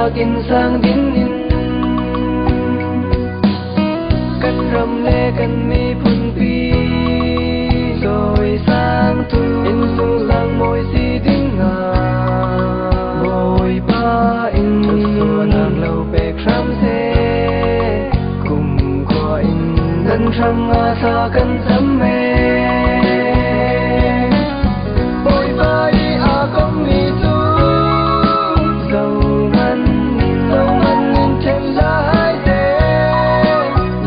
Insang dingin kan ram le kan miphunpi zawisangtu insung sang mawi si dinga Bawipa in suanak lo pek hram se. Kumkhua in nan hrang a sa kan sam e. Bawipa i a kong mi cu zohman, zohman in ṭhen lai se.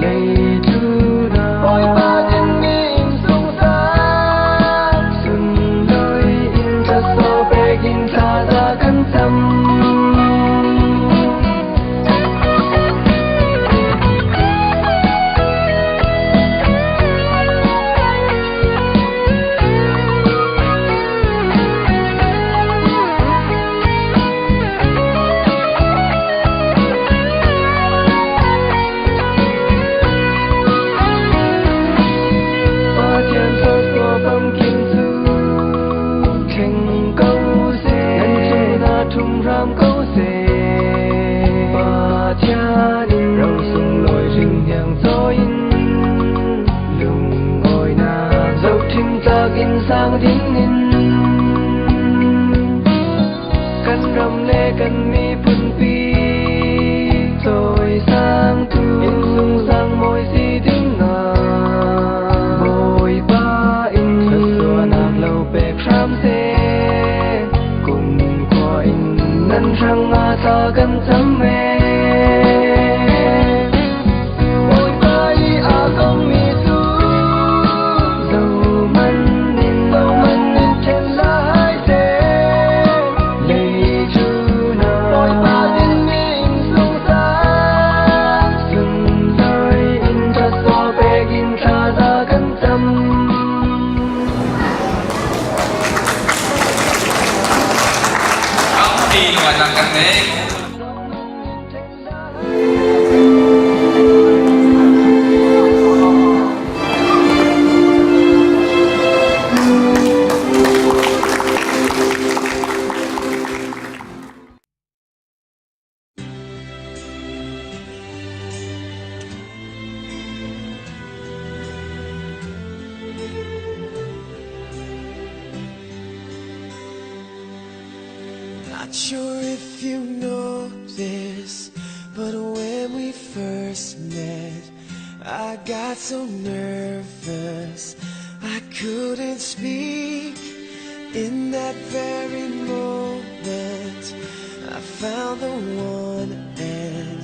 Leitlun ah Bawipa in mi in sung sa sun loi in thluasuah pek in thlacam kan sam. Pathian thluasuah bangkim cu thleng ko seh, nan cungah ṭhum hram ko seh. Pathian in ro sunglawi hringhniang cawi in lungawinak zohṭhim tlak in sang dingin kan ram le kan miphunpi zawisangtu insung sang mawi si dingah Bawipa in thluasuahnak lo pek hram se. Kumkhua in nan hrang a sa kan sam e. Bawipa i a kong mi cu zohman in, zohman in ṭhen lai se. Leitlun ah Bawipa in mi in sung sa sun loi in thluasuah pek in thlacam kan sam. Ram ti nuanak kan nei. Not sure if you know this, but when we first met, I got so nervous I couldn't speak. In that very moment, I found the one, and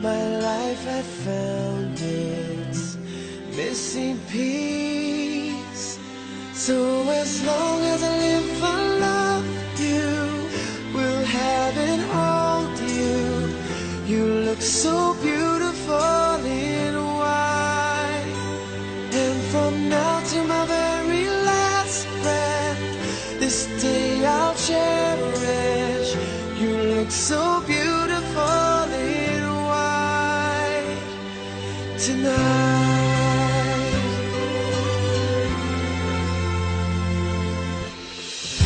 my life had found its missing piece. So as long as I live, I love you, will have and hold you. You look so beautiful in white. And from now to my very last breath, this day I'll cherish. You look so beautiful in white tonight.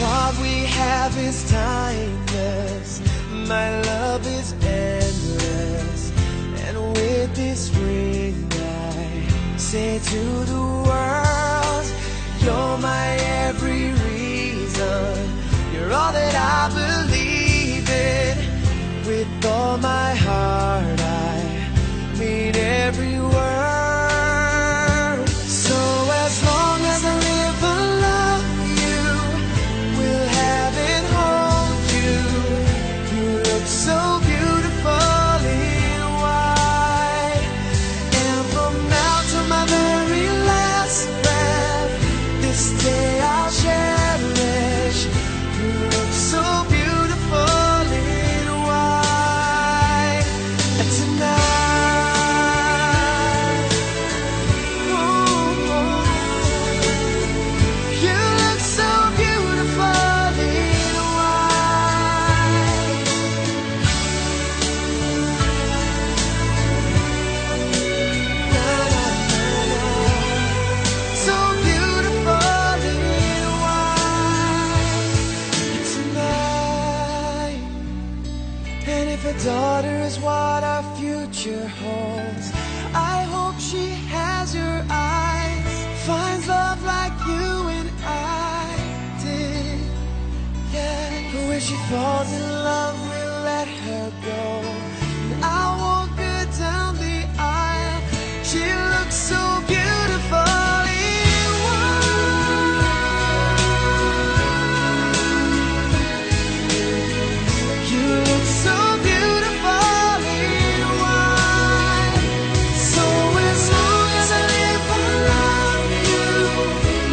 What we have is timeless. My love is endless. And with this ring, I say to the world, you're my every reason. You're all that I believe in. With all my heart, I mean every word. So as long as I live, I love you, will have and hold you. You look so beautiful in white. And from now to my very last breath, this day I'll cherish. You look so beautiful in white tonight. Falls in love, we let her go. And I walk her down the aisle. She looks so beautiful in white. You look so beautiful in white. So as long as I live, I love you.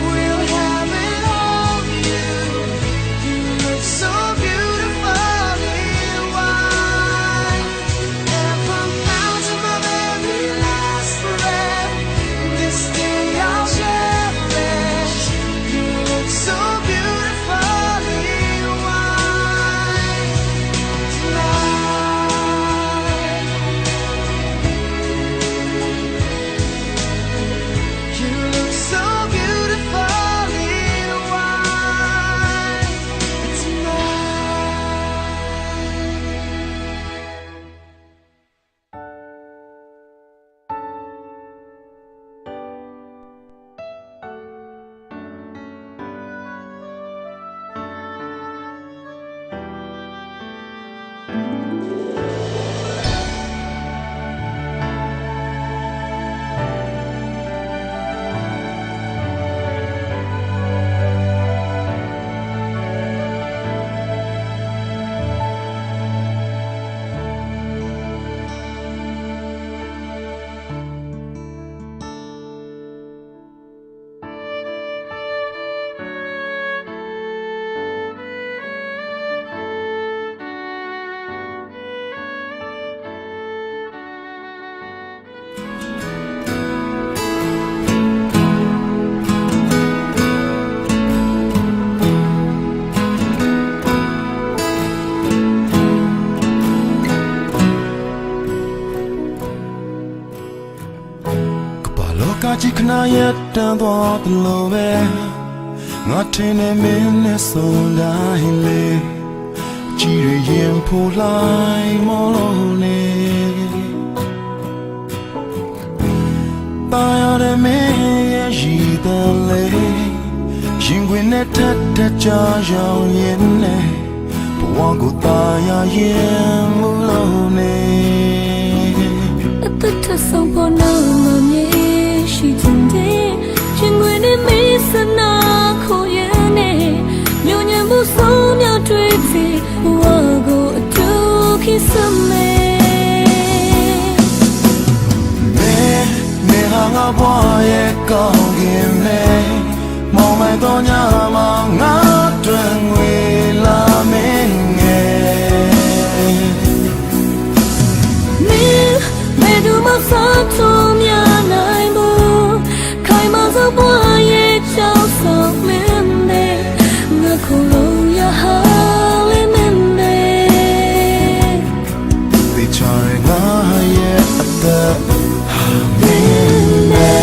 We'll have it all, you. You look so beautiful in white. If I'm counting my very last breath, this day I'll cherish. You look so beautiful in white tonight. You look so beautiful in white tonight. Kpalo kachi khna yet tan dwa tlo be. Nga tene mene sonda hile. Chire yen pulai molone. Taya de me ye jidale. Jingwine tete cha jao yene. Pwango taya yen mulone. Atata song pona mami shi tende. Jingwine me sana koyene. Nyonya bu song ya twete. Wago atu kisame. Me, me hanga bwa ye kong me. Mo mai to nya ma nga twen wi la me nge. Me, me du ma sa to mya nai mo. Kai ma zo bwa ye chao so me me. Nga ko lo ya ha le me me. Bichare nga ye ata. Amen.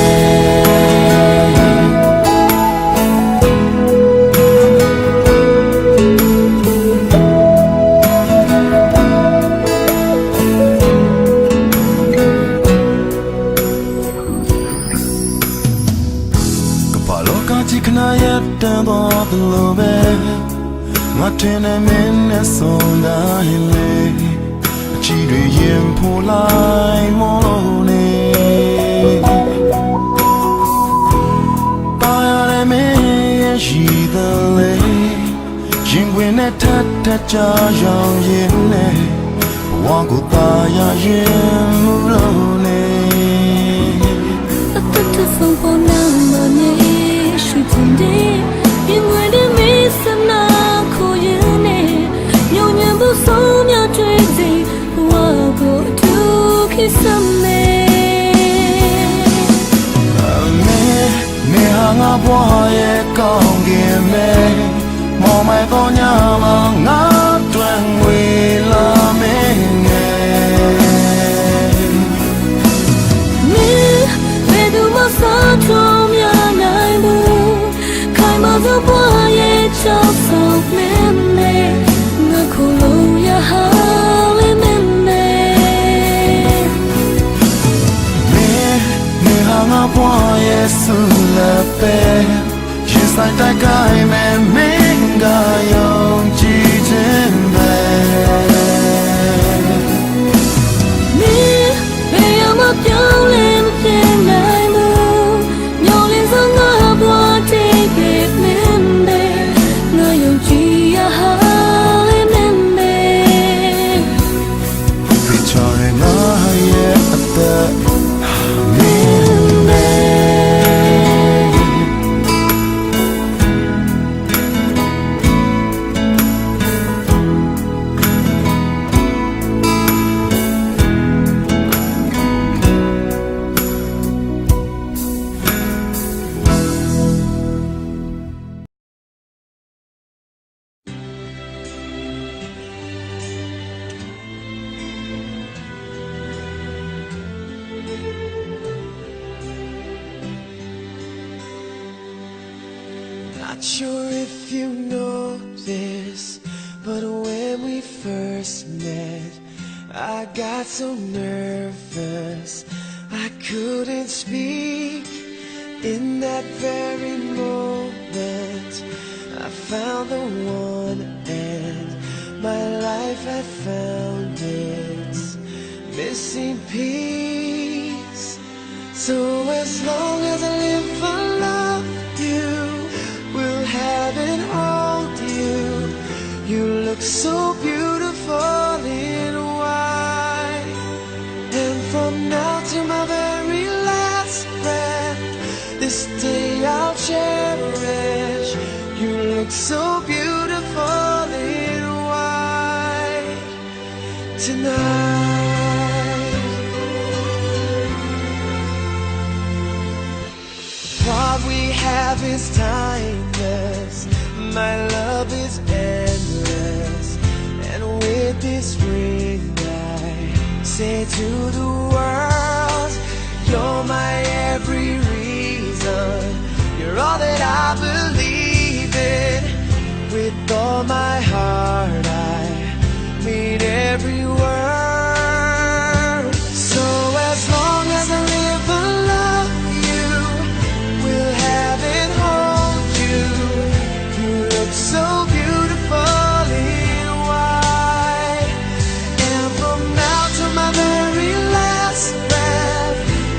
Kapalo ka chikna yet and all the love. Nga tene mene sonda hile. Chidwe yen pulai molone. Payare me ye shidale. Jingwine tata cha jao yene. Wangu taya yen mulone. Atata song pona mane shitende. Jingwine me sana koyene. Nyonya bu song ya twete. Wago tu kisame. Me, me hanga bwa ye kong me. Mo mai to nya ma nga twen wi la me nge. Me, me du ma sa to mya nai mo. Kai ma zo bwa ye cha so me me. Nga ko lo ya ha le me me. Me, me hanga bwa ye su la pe. Jisai tai kai me me nga yong chi jen Sure if you know this, but when we first met, I got so nervous I couldn't speak. In that very moment, I found the one, and my life had found its missing piece. So as long as I live, I love you, will have and hold you. You look so beautiful in white. And from now to my very last breath, this day I'll cherish. You look so beautiful in white tonight. What we have is timeless. My love is endless. And with this ring, I say to the world, you're my every reason. You're all that I believe in. With all my heart, I mean every word. So as long as I live, I love you, will have and hold you. You look so beautiful in white. And from now to my very last breath,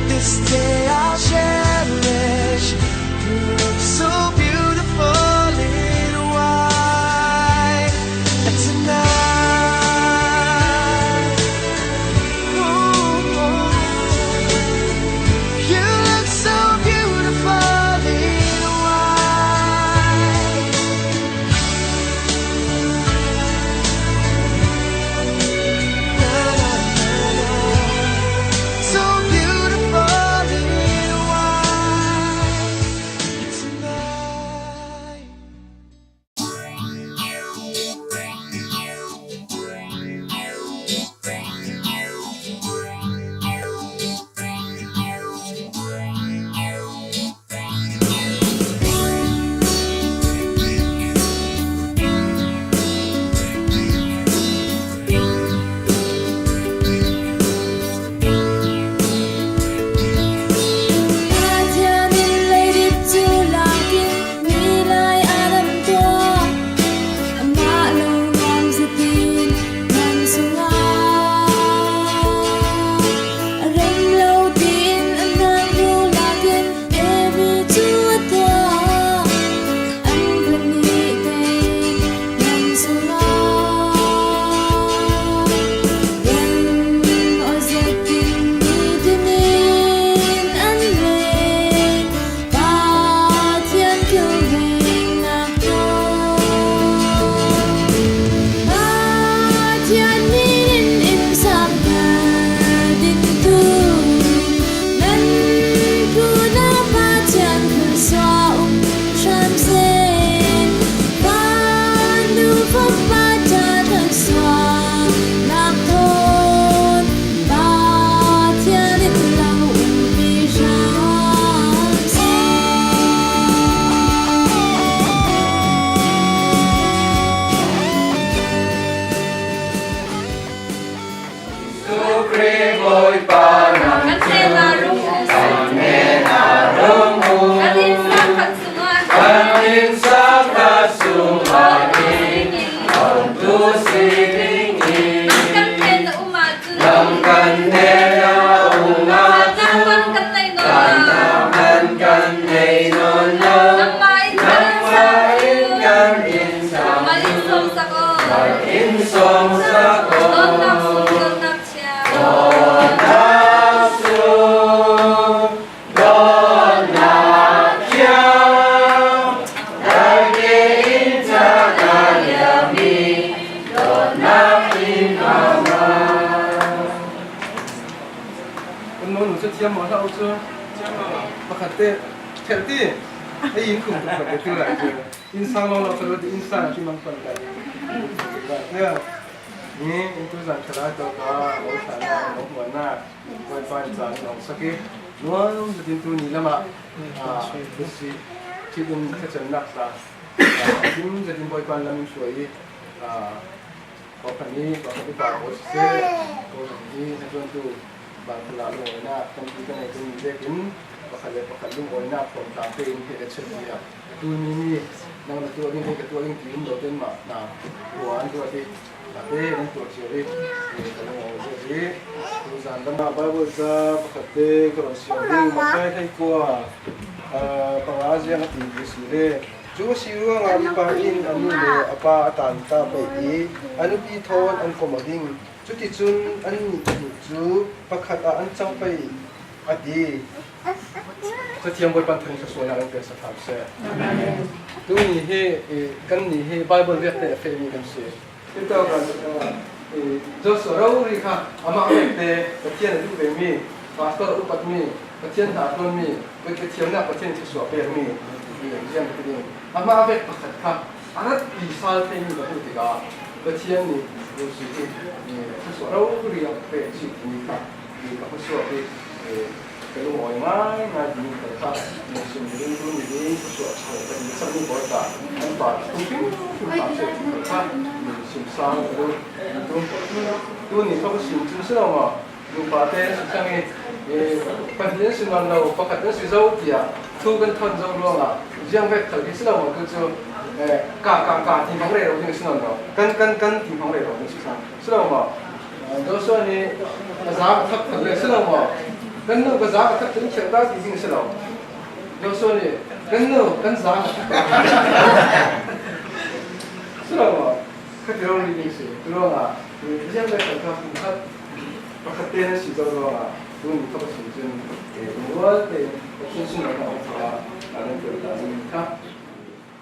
this day I'll cherish. You look so beautiful in white tonight. Ooh, you look so beautiful in white. So beautiful in white tonight. Pathian in lei dik cu lak in, mi lai a lam tuah, amah lo nuam zetin nan sungah a rem lo tiin a nan ru lak in Evi cu a tuah, an pahnih te nan sungah rem aw zetin nitin in an lei Pathian kilvengnak thaw. Pathian min in innsang hna ding tu nan pu na Pathian khuasuah um hram seh. Van nu Fapa ta khuasuahnak thawn Pathian in lo umpi hram seh. Jesuh Khrih Bawipa nang kan hnenah rung u. Kan hnenah rung u. Kan innsang khat sungah hin. Kan innsang khat sungah hin. Nang tu si ding hi. Nang kan hnenah um ahcun. Nang kan hnenah um ahcun. Kan kan nei nawn lo. Kan kan nei nawn lo. Nangmah in kan innsang. Nangmah in kan innsang. Mal in sawmsak aw. Mal in sawmsak aw. Dawtnak sung, dawtnak chia. Dawtnak sung, dawtnak chia. Kan ke in ca ka liam i dawtnak in a ma. Kan nu cu thiam maw hlah u cu? Pakhat te, khelh ti. Ei in kum tuk pakhat te tu lai cu. Innsang lawng lo khat lo ti innsang a ti mang pan kai. Kai te. Ni in tu zan khat a tawk a lo thlah na lo huan na. Bawipa in caan in hong sak i nuam zetin tu ni lamah, ah, si. Thil in ka chan nak ta, ah, kim zetin Bawipa lam in suai i, ah, pakhat ni, pakhat ni pa ko siseh, ko hi na tuan tu, bang kala lo na, kan ti kan ai tu ni zekin, pakhat le pakhat lung oi na, kon ta pe in he le chet ni a. Tu ni ni, nang na tu a ding, he ka tu a ding ti um lo ten ma, na, kuan tu a ti. Mate nan tuah ciang hi, eh, ka lung aw zia hi. Tuzan lam ah Bible za pakhat te ka rawn siam ding, Mate hleikua, ah, panga ziang a ti hi si le. Chu a si ruangah mipa in a nu le a pa a tan ta pei hi, a nupi thawn an kawm a ding. Chuticun annih hnih chu pakhat ah an chang pei a ti. Cathiam Bawipan thangin thluasuahna kan pek sak hram seh. Tuni hi, eh, kannih hi Bible viakte a feh mi kan si. Heta kan, eh, Joshua rori kha amah vekte Pathian a duh ve mi, pastor a upat mi, Pathian hna a ṭuan mi, Pathian thiamnak Pathian thluasuah pek mi, eh, ziang ka ti ding. Amah vek pakhat kha a rat pi sal thei mi ka hmuh tikah Pathian nih Joshua hi, eh, thluasuah rori a pek si ti mi kha. Hi ka hmusuak hi, eh, ka lungawi ngai ngai ding kha, eh, sim ding dun ding hmusuak chho ka ding chang ni pawl ta, an pa tum ping tum ta se kha, eh, sim sang ka ding tum. Tuni kha ka sim chu si lo maw? Nupa te sim sang hi, eh, pahnih an si nawn lo, pakhat an si zo tia thu kan thawn zo ruangah ziang vek khal hi si lo maw? Tu chu, eh, ka, ka, ka ti hmang rero ding si nawn lo. Kan, kan, kan ti hmang rero ding si sang. Si lo maw? Joshua nih ka za ka thak thak le si lo maw? Kan nu ka za ka thak thak thiam ta ti ding si lo. Joshua nih kan nu kan za ka thak thak si lo maw? Kha ti rori ding si. Tu ruangah ziang le kan kha kum khat pakhat te nan si zo ruangah tuni kha Pathian cun, eh, rual te Pathian sin lo na om kha a nan tel ta ding kha.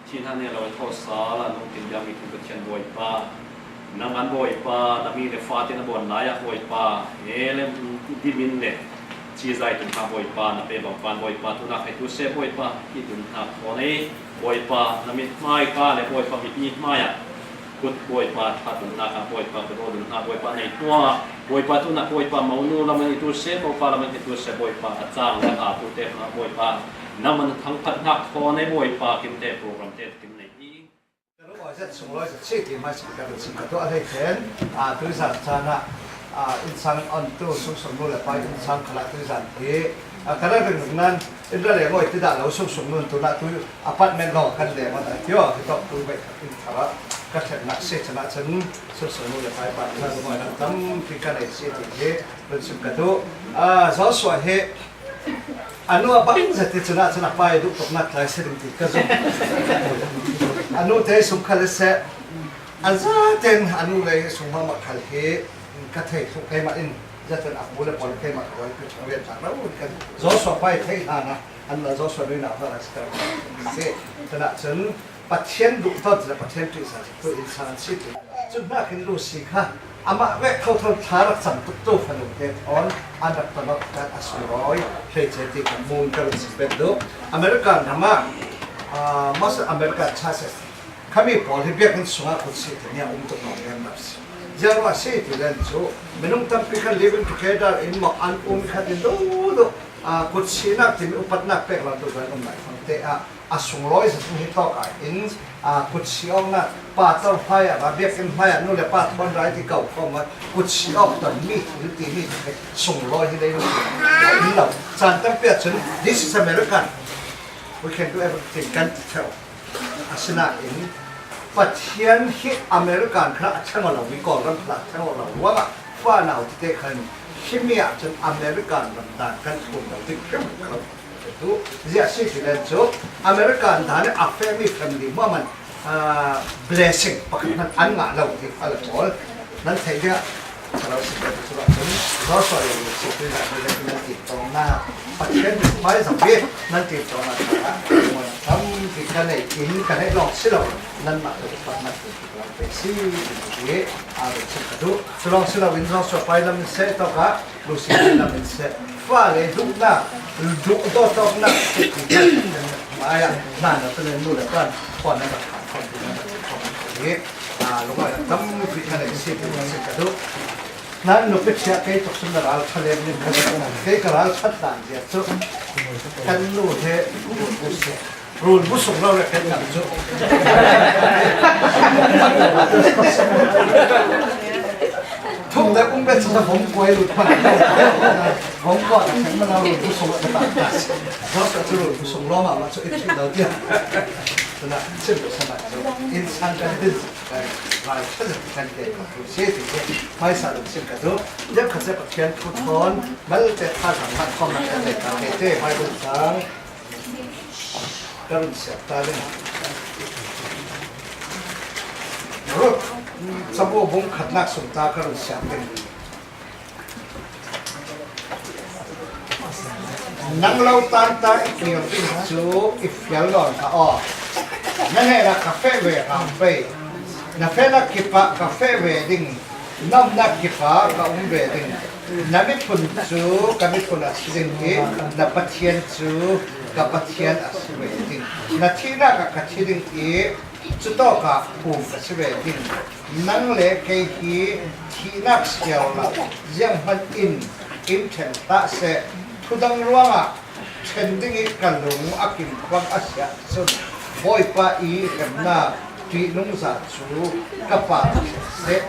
Thihna nih a lo in thawhsal a nungtin biak mi thum Pathian Bawipa, nangmah Bawipa, na mi le fate na bawn lai-ah Bawipa, he le dimin le cizai tun hna Bawipa, na pe bang pan Bawipa, tunah khai tu seh Bawipa, hi tun hna khaw nei Bawipa, na mithmai ka le Bawipa, mipi hmai-ah kut Bawipa, ṭha tun hna kha Bawipa, ka daw tun hna Bawipa, nei hnuah Bawipa, tunah Bawipa, monu lam an i tu seh, mopa lam an i tu seh Bawipa, a cang le a tu te hna Bawipa, nangmah na thangphat hna khaw nei Bawipa, kin te program te kin nei i. Ka lungawi zet sunglawi zet si ti hmai si ka run sim ka tuah hlei pen, a, tuizan caan ah, a, innsang ontu sungsung nu le pa innsang khalah tuizan hi, a, ka run ring nan in ra le ngawi ti dah lo sungsung nun tunah tu apartment lo kan le man a tio hi tawk tu veih khat in thar ah ka thlennak si chan ah cun sungsung nu le pa i pa lungawi lam tampi ka nei si ti hi run sim ka duh. A, Joshua hi A nu a bang zet i cun ah cun a pa i duh tuknak tlai si ding ti ka zumh. A nu te sung khal i seh, a zaten a nu lei sung mahmah khal hi ka thei thluh keimah in, zaten a pu le pawl keimah ka ruai pi thang rian tlak lo kan Joshua pa i theih hlan ah an la Joshua nui nak hlan a si ter si. Cun ah cun Pathian duh tawn cun Pathian ṭihzah tu in sang an si ti. Cun hnakin Lucy kha amah vek thotho thla rak cam tuktu fanu te thawn an rak tonawk khan a sunglawi hleice ti ka hmuh ka run sim pek duh. American ram ah, ah, most American churches khami pawl hi biakinn sungah kut si ti nia um tuk nawn ngen lo si. Ziangruah si ti len cu minung tampi khan living together in mawh an um khat in duh duh, ah, kut sinak timi upatnak pek lo tuk an um lai fangte ah a sunglawi zet hi tawk ah hin, aa, kut si awknak, pa tor hmai ah, biakinn hmai ah, nu le pa thawn rai ti ko khawm ah, kut si awk ton mi thil ti mi hi sunglawi hi leilung in lo. Caan tampi ah cun, "This is American. We can do everything," kan ti ṭheo. Asinain, Pathian hi American kha a ṭhang aw lo, mi Kawlram kha a ṭhang aw lo ruangah, fanau tite khan, himi ah cun American ram dan kan thum lo ding hrim hrim lo. Cu ziah si ti len cu American dan i a fehmi family hmuahman, ah, blessing pakhat hmanh an ngah lo ti kha le pawl nan theih dingah ka lo sim ve cu cun Joshua le Lucy tu zan le nan tintawnnak Pathian hmai zong hi nan tintawnnak kha tampi ka nei in ka neih lawng si lo nanmah tu pakhat nan ti ka lo pe si ti hi a run chim ka duh. Cu lawng si loin Joshua pa i lam in seh tawkah Lucy lam in seh. Fale duhnak, duh dawtawknak, hmai ah hna na tu le nu le pa khuan an rak kham khawm, tu an rak kham khawm hi, aa, lungawih lam tampi kha nei si ti si ka duh. Nan nupi thiah kei tuk sun na ral ṭha lem ning ka duh. Kei ka ral ṭhat dan zia cu kan nu he bu si. Rul bu sung lo le kan ngam chu. Thuk te um be chu sa vom koi lu thon. Vom ko ta kan ma lo rul bu sung lo ta ta. Lo ta chu rul bu sung lo ma ma chu i thi lo tia. Tuna sim sa ma chu. In sang kan din. Rai, rai, sa kan te ka tu se ti ke. Mai sa lo sim ka tu. Jam ka se pa kian tu thon. Mal te tha kan ma ko ma te ka te mai bu sang. Ka run siap ta ding. Ruth, cabu bung khatnak sung ta ka run siap ding. Nang lo tan ta i kir ding cu i fial nawn hna aw. Na hnenah ka feh ve hram pei. Na fehna kipah ka feh ve ding. Na umnak kipah ka um ve ding. Na miphun cu ka miphun a si ding i na Pathian cu ka Pathian a si ve ding. Na thihnak ah ka thi ding i cutawkah pum ka si ve ding. Nang le kei hi thihnak siar lo, zianghman in in ṭhen hlah seh. Thudang ruangah ṭhen ding i ka lung a kim bang a si ahcun Bawipa i hremnak ṭihnungza cu ka pa a si seh,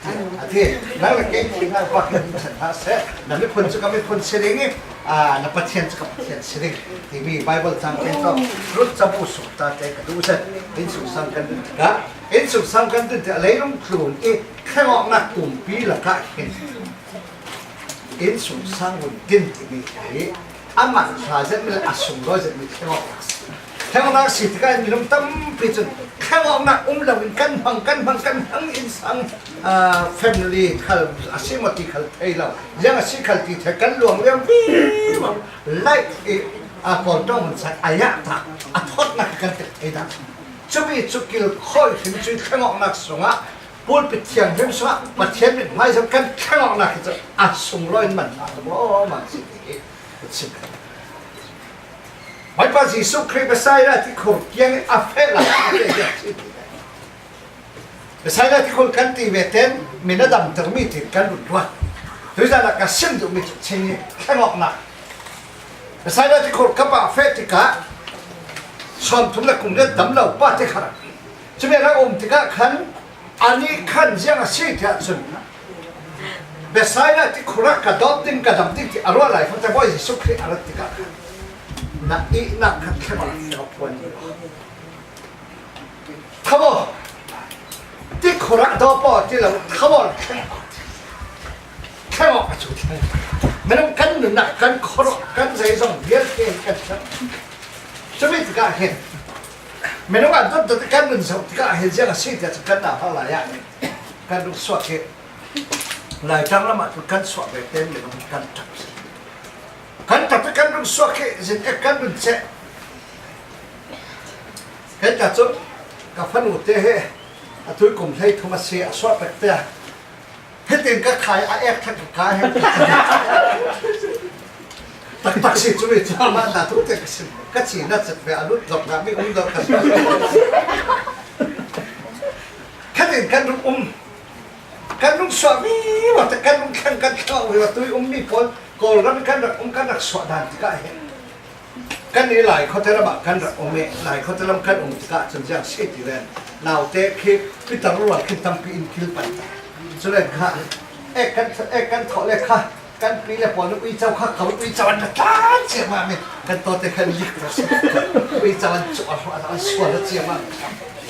tiah a ti. Nang le kei thihnak bak in in ṭhen hlah seh. Na miphun cu ka miphun si ding i, aa, na Pathian cu ka Pathian si ding, timi Baibal cang kan tong. Ruth cabu sung ta te ka duh zet. Innsungsang kan dun tikah, innsungsang kan dun tikah leilung tlun i thlengawknak tumpi lakah hin innsungsang hun din timi hi a manhla zetmi le a sunglawi zetmi thlengawknak si. Thlengawknak si tikah minung tampi cun thlengawknak um loin kan hmang, kan hmang, kan hmang innsang, aa, family khal a si maw ti khal thei lo. Ziang a si khal ti thei kan luang liam vivo. Life i, aa, Kawl ṭong hun san a yah ta, a thawtnak hi kan tel thei dah. Cumi cu kilkhawi hrim cu thlengawknak sungah, pulpit thianghlim sungah Pathian mithmai zong kan thlengawknak hi cu a sunglawi in man hna lawmam si ti hi ka chim. Bawipa Jesuh Khrih Bethsaida tikhur kiang i a feh lai a feh tiah si ti. Bethsaida tikhur kan ti ve ten min a damtermi tin kan run ruat. Tuizan ah ka sim duhmi cu chin i thlengawknak. Bethsaida tikhur kap ah feh tikah sawmthum le kum riat dam lo pa te kha rak. Cumi a rak um tikah khan anih khan ziang a si tiah cun Bethsaida tikhur ah ka dawt ding, ka dam ding ti a ruah lai fangte Bawi Jesuh Khrih a rat tikah khan na ihnak khan thlengawk a puan. Tha maw? Tikhur ah dawp aw ti lo, tha maw? Thleng aw. Thleng aw a cu thleng. Minung kan nunnak, kan khuaruah, kan zeizong vialte hi kan thleng. Cumi tikah hin minung an dot dot kan nun zoh tikah hin ziang a si tiah cun kan nauhak lai ah kan rung suak hi. Laitlang lam ah cun kan suah ve tein minung kan ṭap. Kan ṭap i kan rung suak hi zin ek kan run ceh. Kei ta cun ka fanu te hi a tui kum hlei thum a si a suah pek te. Hitin ka khai a ek thak ka kai he. Taktak si cu mi cu amah ta tu te ka sim. Ka ci na cit ve a lut lawk na mi um dawh ka suah. Khatin kan rung um. Kan rung suah vivo te kan rung thleng kan thleng vivo tui um mi pawl Kawlram kan rak um kan rak suah dan tikah hin. Kan i Laikhuate lam ah kan rak um i Laikhuate lam kan um tikah cun ziang si ti len naute khi Peter rual khin tampi in kil pan ta. Culen kha ek kan, ek kan thawh le kha kan pi le pawl uico kha ka uico an na tlan ciamah mi kan tawte khan lik ta si. Uico an cuh a hruah an sual a ciamah mi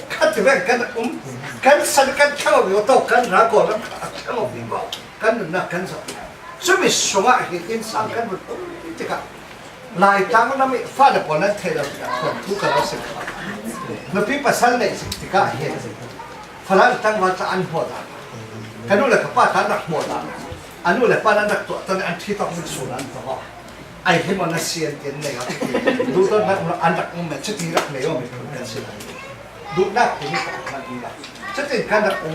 kha ti ven kan um kan san kan thleng aw vivo tawk kan ra Kawlram kha a thleng aw vivo kan nunnak kan zoh. Cumi sungah hin innsang kan vun um tikah Laitlang lam i fale pawl nan thei lo tikah khuan thu ka lo sim kha. Nupi pasal neih zik tikah hin Falam tangval tla an hmuh dah. Ka nu le ka pa tla an rak hmuh dah. A nu le pa nan rak tuah ton an thi tawk min sun an tawk aw. Ai hi maw na si an ti an nei aw. Duhdawtnak um lo an rak um men cuti rak nei aw mi phun kan si lai. Duhnak timi pakhat hmanh in dah. Cutin kan rak um.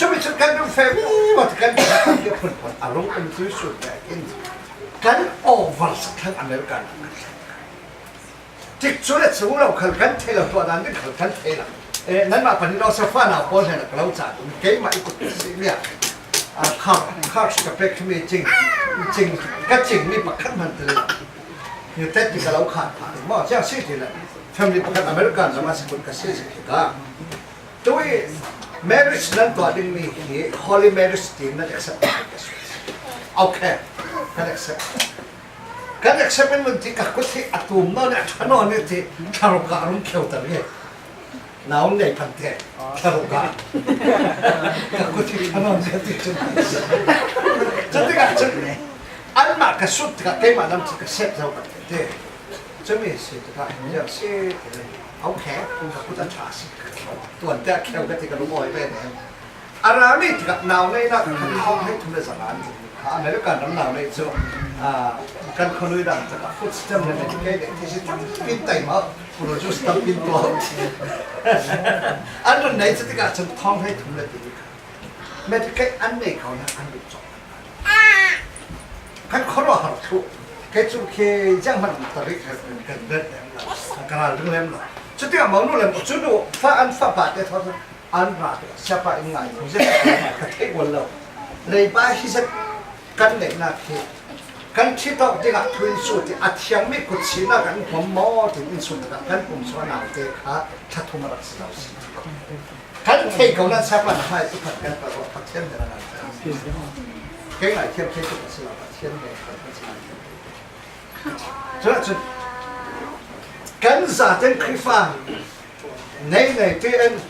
Cumi cu kan rung feh vivo ti kan kan ke phunphun a rung um tui sur ve in kan over sak thlang America nak kan thlang. Tikcu le cu lo khal kan thei lo tuah dan ding khal kan thei lo. Eh, nanmah panin lo sa fanau pawl hnenah ka lo caan um. Keimah i kut si liah. Ah, khar, khar ka pek mi cing, cing, ka cing mi pakhat hmanh ti lo. Ni tet ti ka lo khan phah ding maw. Ciang si ti lo. Family pakhat American lamah si khut ka si si ka. Tui marriage nan tuah ding mi hi holy marriage ti nan accept ka si. Okay, kan accept. Kan accept in mun ti ka khut hi a tum nawn a ṭha nawn ti thlarau ka rum kheu ta nge. Nau nei phante thlarau ka. Ka khut hi ṭha nawn ti chun. Chun ti ka chun. Anmah ka sut ka keimah lam ti ka sep zau ka ti. Chumi si ti ka hiam si. Okay, ka khut a ṭha si. Tuan te a kheu ka ti ka lungawi ve ne. A rami tikah nau neihna kan khawng hei thum le zanga an zing. Kha American ram nau neih chu, ah, kan khuanui dang tikah food stamp le Medicaid le ti si tampi taima produce tampi tuah. An run nei chu tikah chun thawng hei thum le ti. Medicaid an nei kho na an run chawk. Kan khuaruah har thu. Kei chu khi ziang hman tarik kan ret lem lo. Ka ral ding lem lo. Chuti a monu lem chu nu fa an fa pa te thaw an ra te siapa in ngai thu zet ka thei wal lo. Leiba hi zet kan neihna khi kan thi tawk dingah thu in su ti a thiang mi kut sina kan pom maw tin in su ta kan pom su a nau te kha tha thum a rak si lo si. Kan thei ko nan siapa na hai tu phat kan pa ro Pathian de na. Kei ngai thiam thei tu ka si lo Pathian de ka si lo. Chulah chun kan zaten Khrihfa nei nei te en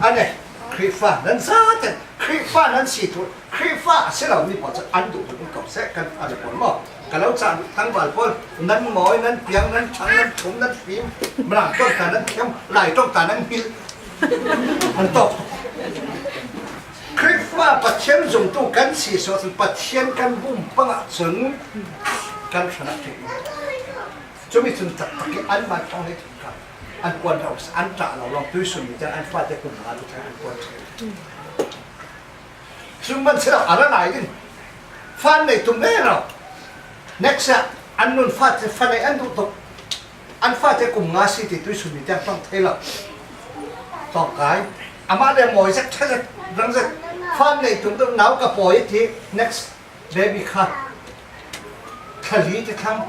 a nei Khrihfa nan zaten Khrihfa nan si tu Khrihfa a si lo mi pawl chu an duh duh ko se kan a le pawl maw? Ka lo cah tangval pawl nan mawi nan piang nan thang nan thum nan fim mrang tawng ta nan thiam lai tawng ta nan hmil an tawk. Khrihfa Pathian zumtu kan si sual chun Pathian kan bum pangah chun kan hranah thei. Chumi chun taktak i anmah thawng hei thum kha an kuan rau an ṭah lo lawng tuisun mi an fate kum nga lu an kuan thei. Chu man si lo a ra lai ding. Fa nei tum ve lo. Next a an nun fate fa nei an duh tuk. An fate kum nga si ti tuisun mi tiang tawng thei lo. Tawng kai. Amah le mawi zet ṭha zet rang zet. Fa nei tum tuk nau ka pawi ti next baby kha. Thla li ti thlang.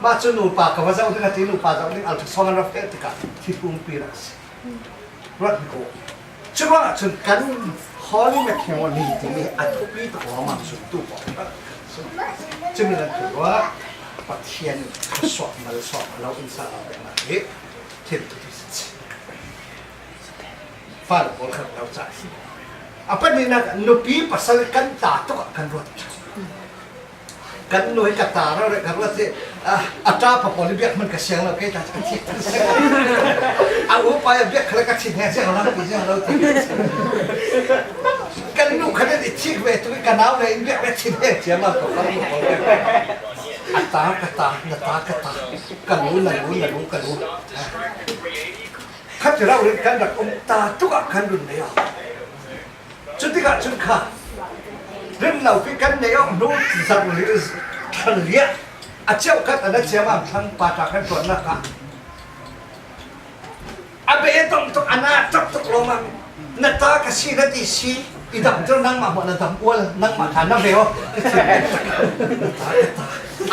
Mah chu nupa ka va zoh ding a ti nupa zoh ding ultrasound an ra feh tikah thi hung pi rak si. Ruat mi ko. Churuangah chun kan holy matrimony timi a thupi tak lawmam zumtu pawl. Chumi nan thu ruah Pathian in suak mal suak mal lo in sa lo pek mah hi thil tu ti si. Fa lo pawl khat lo cah hi. A panina nupi pasal kan ta tukah kan ruat. Kan nu hi ka ta rau reh ka ruat si, a, a ṭa pa pawl i biak hman ka siang lo kei ta ka thi. A upa i biak khala ka thin he siang lo pi siang lo ti. Kan nu kha i thik ve tu ka nau le in biak ve thin he siang lo ka fa pawl. A ta ka ta na ta ka ta ka lu na lu na lu ka lu. Khat rau rin kan rak um ta tukah kan run nei a. Cutikah cun kha rim lopi kan nei awk hnu zang li thal liah a ceuh khat a na ciamam thlang pata kan tuannak ah a be tong tuk a na tuk tuk lawmam na ta ka si na ti si i damter nangmah hmuah na dam ual nangmah kha na ve aw.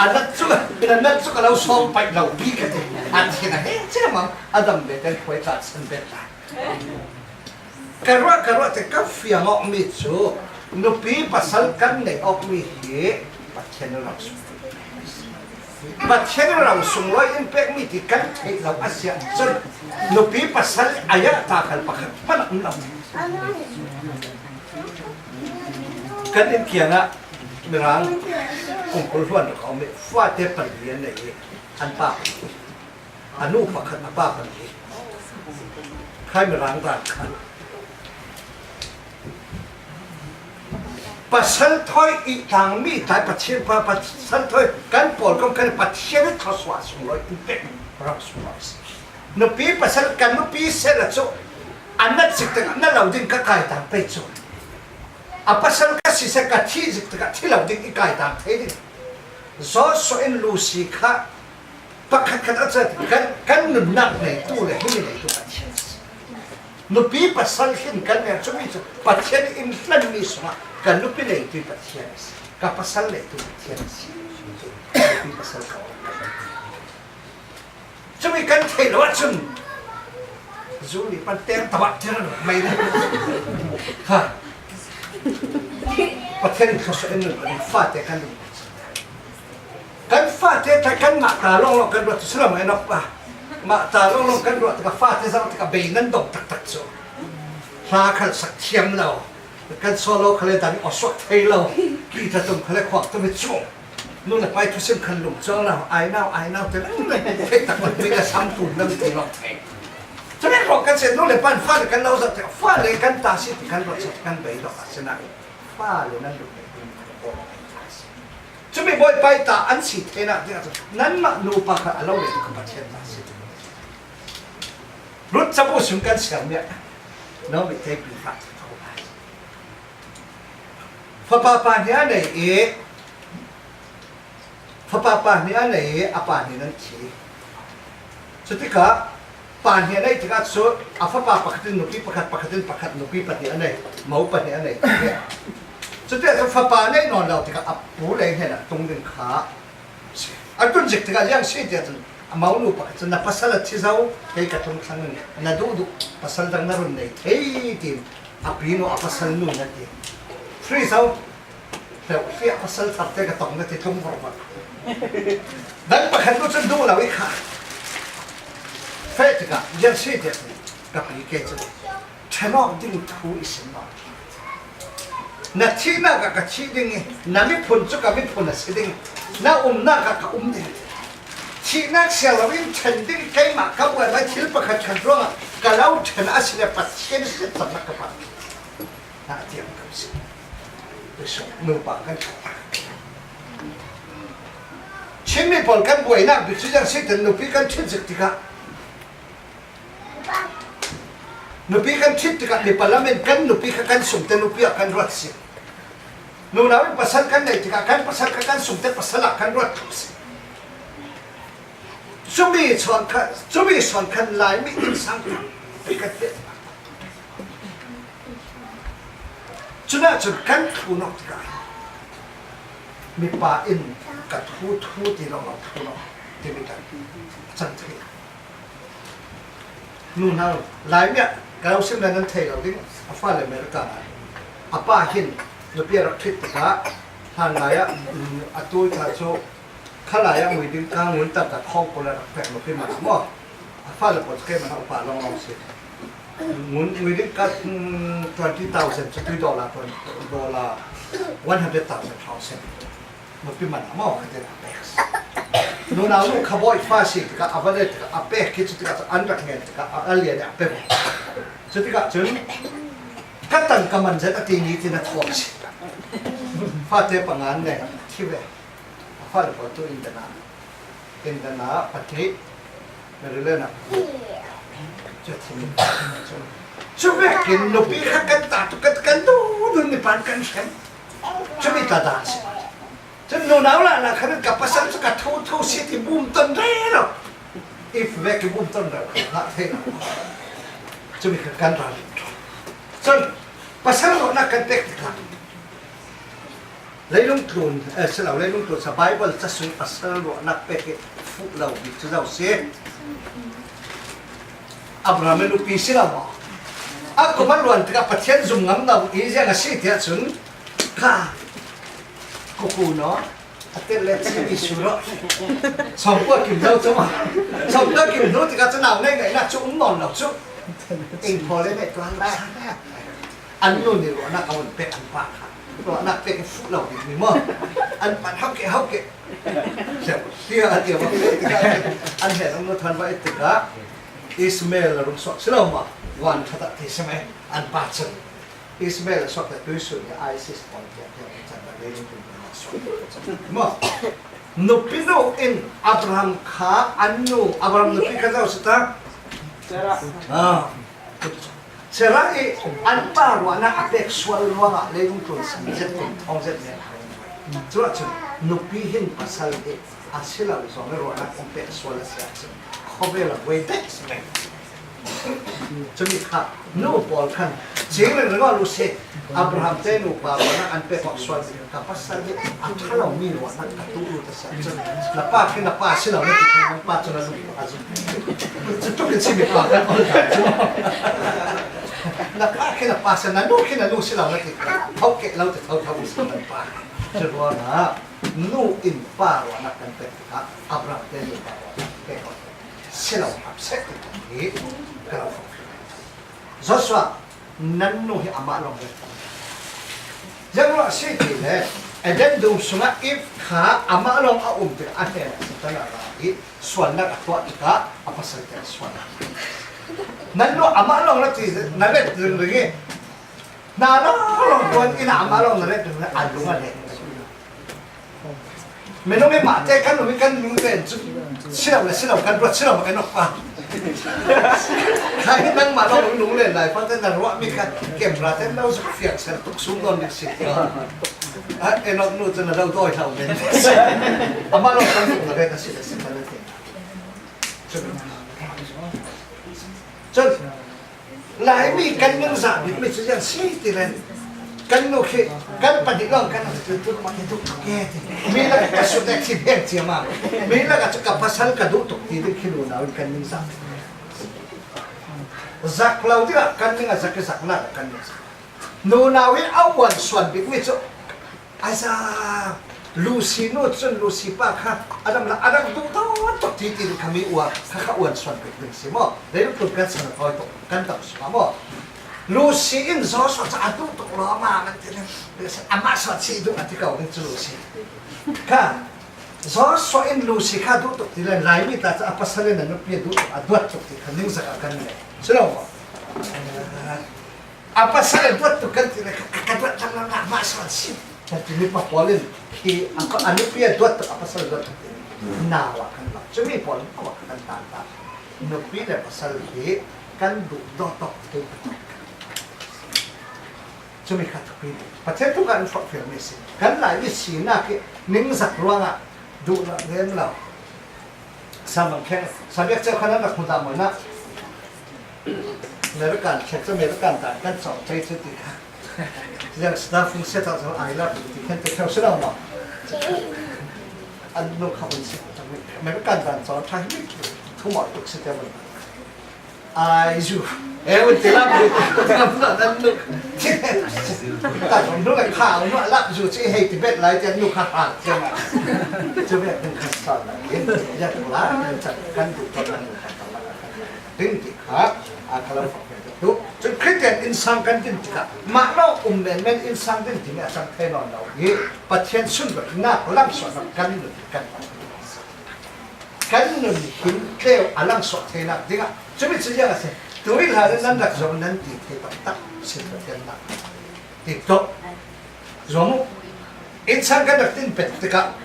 A nat cu na nat cu ka lo sawm paih lo pi ka ti a thin a he ciamam a dam ve kan khuai ta san ve ta. Ka ruah ka ruah te ka fiang awkmi cu nupi pasal kan neih awkmi hi Pathian rau sung. Pathian rau sunglawi in pekmi ti kan theih lo a si ahcun nupi pasal a yah ta khal pakhat hmanh a um lo. Kan inn kiangah Mirang kum kul hluan ruk a um i fate pali an neih i an pa pali. A nu pakhat a pa pali. Khai Mirang ral khan pasal thawi i tlangmi tlai Pathian pa pasal thawi kan pawl kong kan Pathian i thluasuah sunglawi in pek rak sunglawi a si. Nupi pasal kan nupi sehla cu a nat zik tikah na lo ding ka kai tang pei cu a pasal ka si seh ka thih zik tikah thi lo ding i kai tang thei ding. Joshua in Lucy kha pakhatkhat a cah kan, kan nunnak neitu le himi neitu Pathian a si. Nupi pasal hin kan neu cumi cu Pathian in hlanmi sungah kan nupi neitu Pathian a si. Ka pasal neitu Pathian a si. Nupi pasal ka awk. Cumi kan theih lo ahcun zu nih pan teng tabah tir mai le. Ha. Pathian in thluasuah in nun, fate kan lung. Kan fate tla kan mah ta lawnglawng kan ruat cu si lo, mah ta lawnglawng kan ruat tikah fate zong tikah bei nan dong taktak cu. Hla khal sak thiam lo. Kan solo khal le dan awsuak thei lo. Ki ta tum khal le khuak tum i cung. Nu le pa i thusim khan lung cuang lo, ai nau, ai nau te, theih tak lo, mi ka sam tum lam ti lo thei. Cumi ruang kan si, nu le pa in fale kan lo zoh te, fale kan ta si ti kan ruat sak kan bei lo a si na, fale nan lung le kan ko ta si. Cumi Bawipa i ta an si thei nak ding ah cun, nanmah nu pa kha a lo le ka Pathian ta si. Ruth cabu sung kan siang miah, Naomi te pi hlah. Fapa pa hnih a nei i, fapa pa hnih a nei i, a pa hnih nan thi. Cutikah pa hnih a nei tikah cu a fapa pakhat in nupi pakhat, pakhat in pakhat nupi pahnih a nei, mo pahnih a nei. Cutikah cu fapa a nei nawn lo tikah a pu lei hnenah tung ding kha a tun zik tikah ziang si tiah cun a mo nu pakhat cun na pasal a thi zo, kei ka tlung thlang in na duh duh pasal dang na run nei thei, tiin a pi nu a pasal nu na ti. Free zo. Hleuh hliah pasal tharte ka tong na ti tlung vorvor. Dang pakhat nu cun duh lo i kha. Feh tikah ziang si tiah ka pi kei cu ṭhen awk ding thu i sim lo. Na thihnak ah ka thih ding i, na miphun cu ka miphun a si ding, na umnak ah ka um ding. Thihnak sia loin ṭhen ding keimah ka buaimai thil pakhat khat ruangah ka lo ṭhen a si le Pathian siatchannak ka pah. Na tiang kan si. Nupa kan ṭha. Chinmi pawl kan buainak bik cu ziang si tin nupi kan ṭhit zik tikah, nupi kan ṭhit tikah mipa lam in kan nupi kha kan sungte nupi ah kan ruat si. Nunau in pasal kan neih tikah kan pasal kha kan sungte pasal ah kan ruat si. Cumi sawn kha, cumi sawn khan Laimi innsang kan pek. Cunah cun kan thunawk tikah mipa in ka thu thu ti lo lo thunawk timi kan a cang thei. Nunau Laimi ah ka lo sim le nan thei lo ding, a fale America ah a pa hin nupi a rak ṭhit tikah hlan lai ah, mm, a tu kha cu khalai ah muiding ka ngun tam tak khawng pawl a rak pek nupi man maw? A fale pawl cu keimah a upa lawnglawng si. Ngun, muiding ka, mm, twenty thousand cu tui dollar, twenty dollar, one hundred thousand thousand. Nupi man a maw, ka ti a pek. Nunau nu kha bawi fa si tikah a va let tikah a pek khi cu tikah cu an rak ngen tikah a, a lian i a pe. Cu tikah cun ka tang ka man zet a ti ni tin a thawk si. Fate panga an nei, thi ve. A fale pawl tu Indiana, Indiana pahnih, Maryland ah cu a thi mi. Cu vekin nupi kha kan ta tu kan, kan duh duh mi pan kan hrem. Cumi ta dan si. Cun nunau lala khan ka pasal cu ka thu thu si ti bum ton rero. If vek i bum ton rero, ngah thei lo. Cumi kha kan ral. Cun pasal ruahnak kan pek tikah leilung tlun, eh, si lo, leilung tlun sa Bible ca sung pasal ruahnak pek i fuh lo bik cu zo si. Abraham i nupi si lo maw? A kum a luan tikah Pathian zum ngam lo i ziang a si tiah cun kha kuku naw a tel le chimi su rawh. Sawmkua kim zo cu maw? Sawmkua kim hnu tikah cu nau ngaingaihnak cu um nawn lo cu. Ing phaw le meh tuan lo. An nu nih ruahnak a vun pek an pa kha. Ruahnak pek in fuh lo ding mi maw? An pan hau keh, hau keh. Sia a tia bang pek tikah an he nang nu than va et tikah Ismael a rung suak si lo maw? Van khat ah ti si mai an pa cun. Ismael a suak le tuisun le ISIS pawl tiah tiah an can va le in tun a suak maw? Nupi nu in Abraham kha an nu, Abraham nupi kha zo si ta? Sarah. Ah. Sarah i an pa ruahnak a pek sual ruangah leilung tlun san zet kum thawng zet nen. Cuah cun nupi hin pasal i a si lo zong i ruahnak um pek sual a si ahcun khuavel a buai dek si men. Cumi kha nu pawl khan, "Cing ringring aw Lucy, Abraham te nupa ruahnak an pek awk sual ding, ka pasal hi a ṭha lomi ruahnak ka tuh lut a si ahcun, na pa khi na pa si lo na ti khan, nan pa cu na nu a zum. Cutuk in cumi pa kan ol dah cu. Na pa khi na pa si, na nu khi na nu si lo na ti khan, tho keh lo ti tho tho si nan pa." Cu ruangah nu in pa ruahnak kan pek tikah Abraham te nupa ruahnak pek awk si lo hmasa ti hi ka lo fangfim. Joshua, nan nu hi amah lawng ret. Ziangruah si ti le Eden dum sungah Eve kha amah lawng a um tikah a hnenah Satan a ra i sualnak a tuah tikah a pasal te a sual. Nan nu amah lawng na ti, na ret ringring i hna lawng lawng tuan in amah lawng na ret ringring a lung a leh. Minung i mah te kan um i kan lunglen cu si lo le si lo kan ruat si lo kan awk pa. Khai nangmah lo lunglen lai pa te na ruahmi kha camera te lo zuk fiang ser tuk sum nawn dik si. A, Enok nu cu na lo dawi hlau men. Amah lo kan lung na ven a si le si kan ti. Cun Laimi kan ningzah bikmi cu ziang si ti len kan nu khi kan pahnih lawng kan tu tu mah tu tu ke ti. Mi lakah ka sut le thi beng cia ma. Mi lakah cu ka pasal ka duh tuk ti ding khi nunau in kan ningzah. Zak lo dingah kan ning a zak i zaknak ah kan ningzah. Nunau hi a uan suan bikmi cu a za Lucy nu cun Lucy pa kha a dam la a dam duh tawn tuk ti ti kha mi ua kha kha uan suan pek ding si maw? Leilung tlun kan san a tawi tuk kan dam si maw? Lucy in Joshua cu a duh tuk lawmah kan ti ding. Amah suan si duh a ti ko ding cu Lucy. Kha Joshua in Lucy kha duh tuk ti le Laimi ta cu a pasal in a nupi a duh tuk a duat tuk ti kha ningzak a kan le si lo maw? A pasal a duat tuk kan ti le ka, ka duat cang lo na mah sual si. Kan ti mi pa pawl in khi a, a nupi a duat tuk a pasal a duat tuk ti. Nau ah kan lak. Cumi pawl in khuak kan tan ta. Nupi le pasal hi kan duh dawh tawk ti. Cumi kha thupi. Pathian tu kan fak fial mi si. Kan Laimi sinak hi ningzak ruangah duh lo, lem lo. Samang kheng, sabiak ceu khan an rak hmu dah maw na? American khek cu American dan kan cawng ṭei cu ti kha. Ziang staff fung set out ai lap ti khen te kheu si lo maw? An nu kha un si. American dan cawng ṭha hi mi thu mawh tuk si te maw? Ai zu. E un ti lap ti. Nan nu. Ta nu le kha nu lap zu ci hei ti bet lai ti nu kha ha. Ci ma. Ci bet kan khan sa na. Yin ya tu la kan tu kan nu. Ding ti kha, a kha lo fak ve tu. Cun Khristian innsang kan din tikah, mah lo um menmen innsang din ti nih a cang thei nawn lo i, Pathian sunbaknak lamsuahnak kan nun kan kan nun hin tleu a langsuah theinak dingah, cumi cu ziang a si, tu i hlan in nan rak zong nan ti thei taktak si Pathian nak. TikTok zuam uh. Innsang kan rak din pek tikah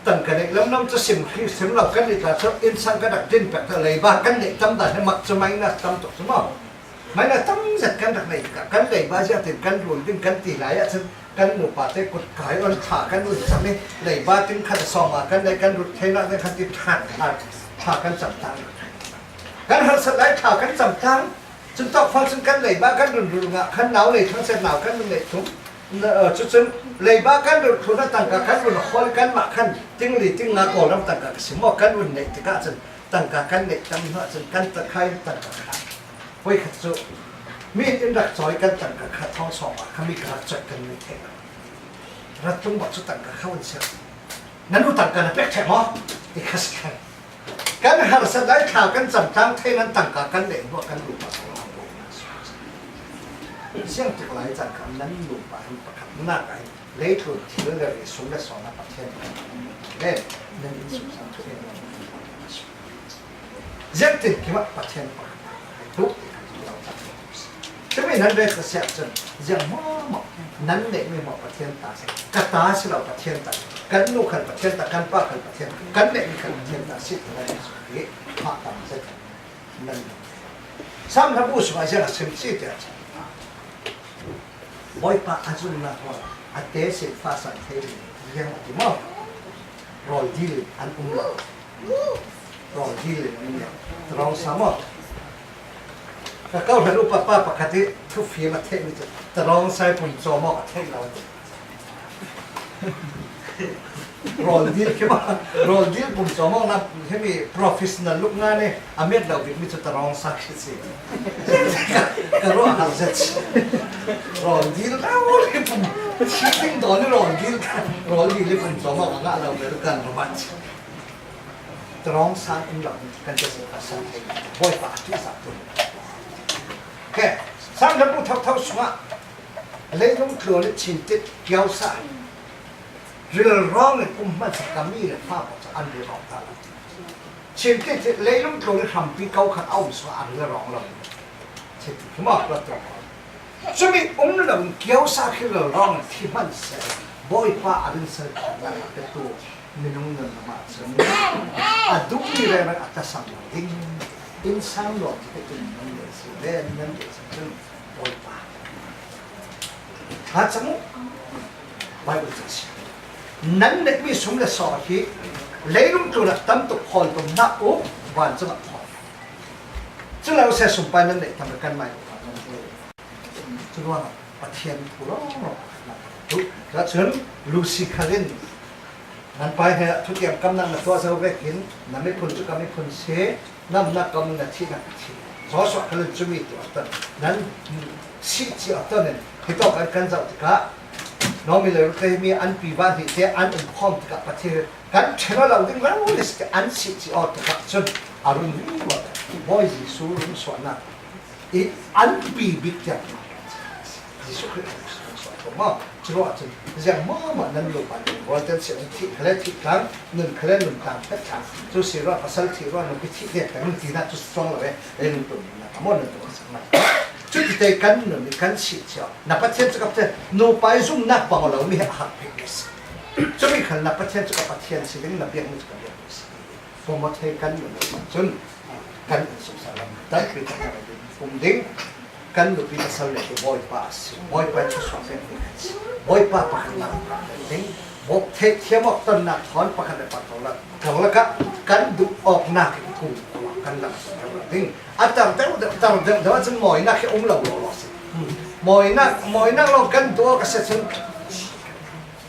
tangka neih lamlam cu sim hri sim lo kan nih ta cu innsang kan rak din pek ta leiba kan neih tam dan hi mak cu minus tam tuk cu maw? Minus tam zet kan rak neih tikah kan leiba ziah tin kan rul ding kan ti lai ahcun kan nupa te kut kai on ṭha kan run cang i leiba ting khat a sawm ah kan neih kan rut theinak ding khan ti ṭha ṭha ṭha kan cam ta. Kan harsat lai ṭha kan cam ta. Cun tawkfang cun kan leiba kan run rul ngah khan nau nei thangset nau kan run neih thum. Cucun leiba kan run thum a tangka kan run hawl kanmah khan tingli tingnga Kawlram tangka ka sim maw kan run neih tikah cun tangka kan neih tam hnu ahcun kan takhai tangka kha. Voi khat cu mi in rak cawi kan tangka kha thawng sawm ah kha mi ka rak cawih kan neih theih lo. Rat tung bak cu tangka kha un ser. Nan u tangka na pek ṭheh maw? Ti kha si khan. Kan harsat lai ṭha kan camtlang thei nan tangka kan neih hnuah kan nupa kong a ko. Siangtuk lai cang kha nan nupa hin pakhatnak ah hin leitlun thil le ri sum le sawn a Pathian pakhat le nan in sumsang thei lo. Ziangtin kimah Pathian pakhat duh ti kan lo. Cumi nan ret a si ahcun ziang hmuahhmuah nan neihmi hmuah Pathian ta si. Ka ta si lo Pathian ta. Kan nu khan Pathian ta, kan pa khan Pathian ta, kan neihmi khan Pathian ta si ti nan hi hmah tam zet nan. Sam hla bu sungah ziang a sim si tiah cun Bawipa a zumhnak ruang a te sin fa san thei ding ziang a ti maw? Rawl dil an um lo. Rawl dil in an um lo. Tawng sa maw? Ka kawhhran upa pa pakhat hi thufim a theih mi cu tarawng sai pum cawm awk a theih lo. Rawl dil khi maw, rawl dil pum cawm awk nak himi professional lukna nih a met lo bik mi cu tarawng sa khi si. Ka, ka ruah a har zet. Rawl dil lo hi pum, thing dawn hi rawl dil, rawl dil hi pum cawm awk a ngah lo bel kan ruah. Tarawng sa in lo kan ti si ka sa thei. Bawipa a ṭihzah tu. Okay. Sam le bu thotho sungah leilung tlun i Chin tit kiosa rilrawng in um hmasa ka mi le fa paoh cu an rilrawng ta lo. Chin tit hi leilung tlun i hrampi ko khat a um sungah a rilrawng lo. Chin tit khi maw, Plato. Cumi um lo in kiosa khi rilrawng in thi hmanh seh. Bawipa a rinsan khatnak a petu minung nun lamah cun a duhmi rengring a tasam lo ding. Innsang nuam ti petu minung nun si len nan ti cun Bawipa. Hnacang uh. Baibal cu a si. Nan neihmi sum le sawh hi leilung tlunah tam tuk hawl tum hna u, vancung ah hawl. Cu lo seh, sumpai nan neih tam le kan mai uh kan cu ruangah Pathian thu lawng lawng pakhat nak tu. Cuahcun Lucy khal in nan pa he thutiam kamnak na tuah zo vekin na miphun cu ka miphun si, na umnak ka um, na thihnak ka thih. Joshua khal in cumi tu a ton, nan sih ci a ton in hitawk an kan zoh tikah Naomi le Ruth te mi an pi van hi te an um khawm tikah Pathian kan ṭhen aw lo ding lo lis te an sih ci aw tikah cun a run vivo. Bawi Jesuh run suahnak i an pi bik tiang Jesuh Khrih a run suah ko maw? Curuah cun ziang mah mah nan lo ban ding, gualten si an thih khale thih tlang, nun khale nun tlang, phet tlang. Cu si ruah pasal thih ruah nupi thih nek tlang, nun tinak cu cuang lo e, ei nun tum na ka maw nun tum a sak na. Cuti te kan nun i kan sih cio. Na Pathian cu ka Pathian, nupa i zumnak bang lo mi he a hak pek mi si. Cumi khal na Pathian cu ka Pathian si ding, na biakmi cu ka biakmi si. Promote kan nun cun kan in sumsa lam tampi tak kan um ding. Kan nupi pasal le hi Bawipa a si. Bawipa cu suak pen kan si. Bawipa pakhat nak kan ding. Bawk theih thiam awk tonnak thawn pakhat le pakhat ko lak, ko lakah kan duh awknak in kum kan lak kan ding. A tar deuh deuh, tar deuh deuh ahcun mawinak hi um lo law law si. Mawinak, mawinak lawng kan duh awk a si cun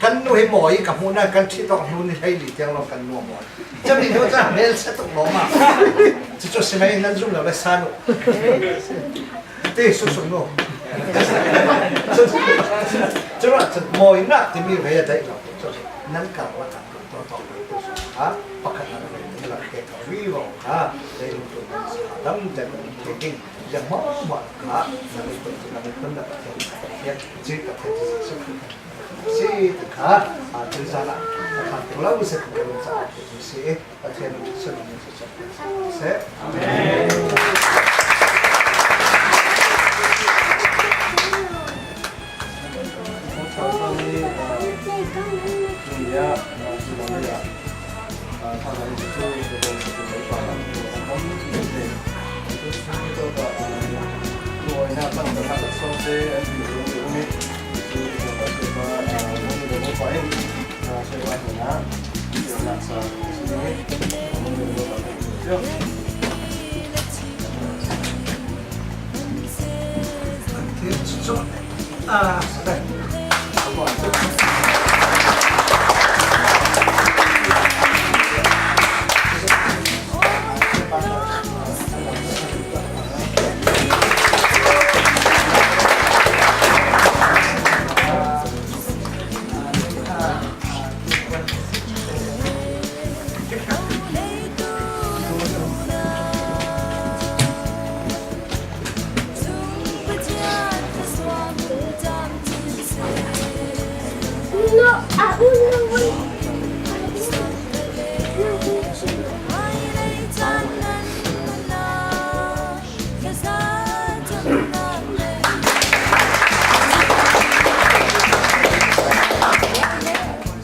kan nu hi mawi ka hmuh nain kan ṭhit awk hnu ni hleili tiang lawng kan nu a mawi. Cami hnu cun hmel sia tuk lawm ah. Cucu si mei nan zum lo le sa nu. Ti suk suk nu. Curuah cun mawinak timi ve a daih lo. Nan kar lakah kan tuah tawk kan tu suk kha pakhat nan ve ni lak ke ka vivo kha. Dei lungtu nan si a dam deuh nan thei ding. Ziang mawhmawh kha nan i kun, nan i kun na Pathian, Pathian, Jesuh Khrih. Si ti kha, a, tuizan ah a khan tu lo si, kan caah a si. Pathian in thisen in si. Amen.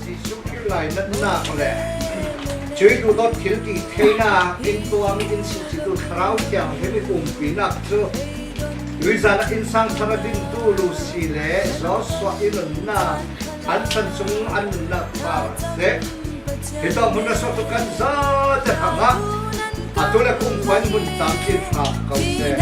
Jesuh Khrih lainatnak le cuih duhdawt thil ti theinak in tuahmi in sihcitu Thlarau Thianghlim i umpinak cu tuizan ah innsang thar a dintu Lucy le Joshua i nunnak an san cung an nunnak kha seh. Hitawk hmun a suaktu kan zate hrangah atu le kumkhua in hmun tampi hram ko seh.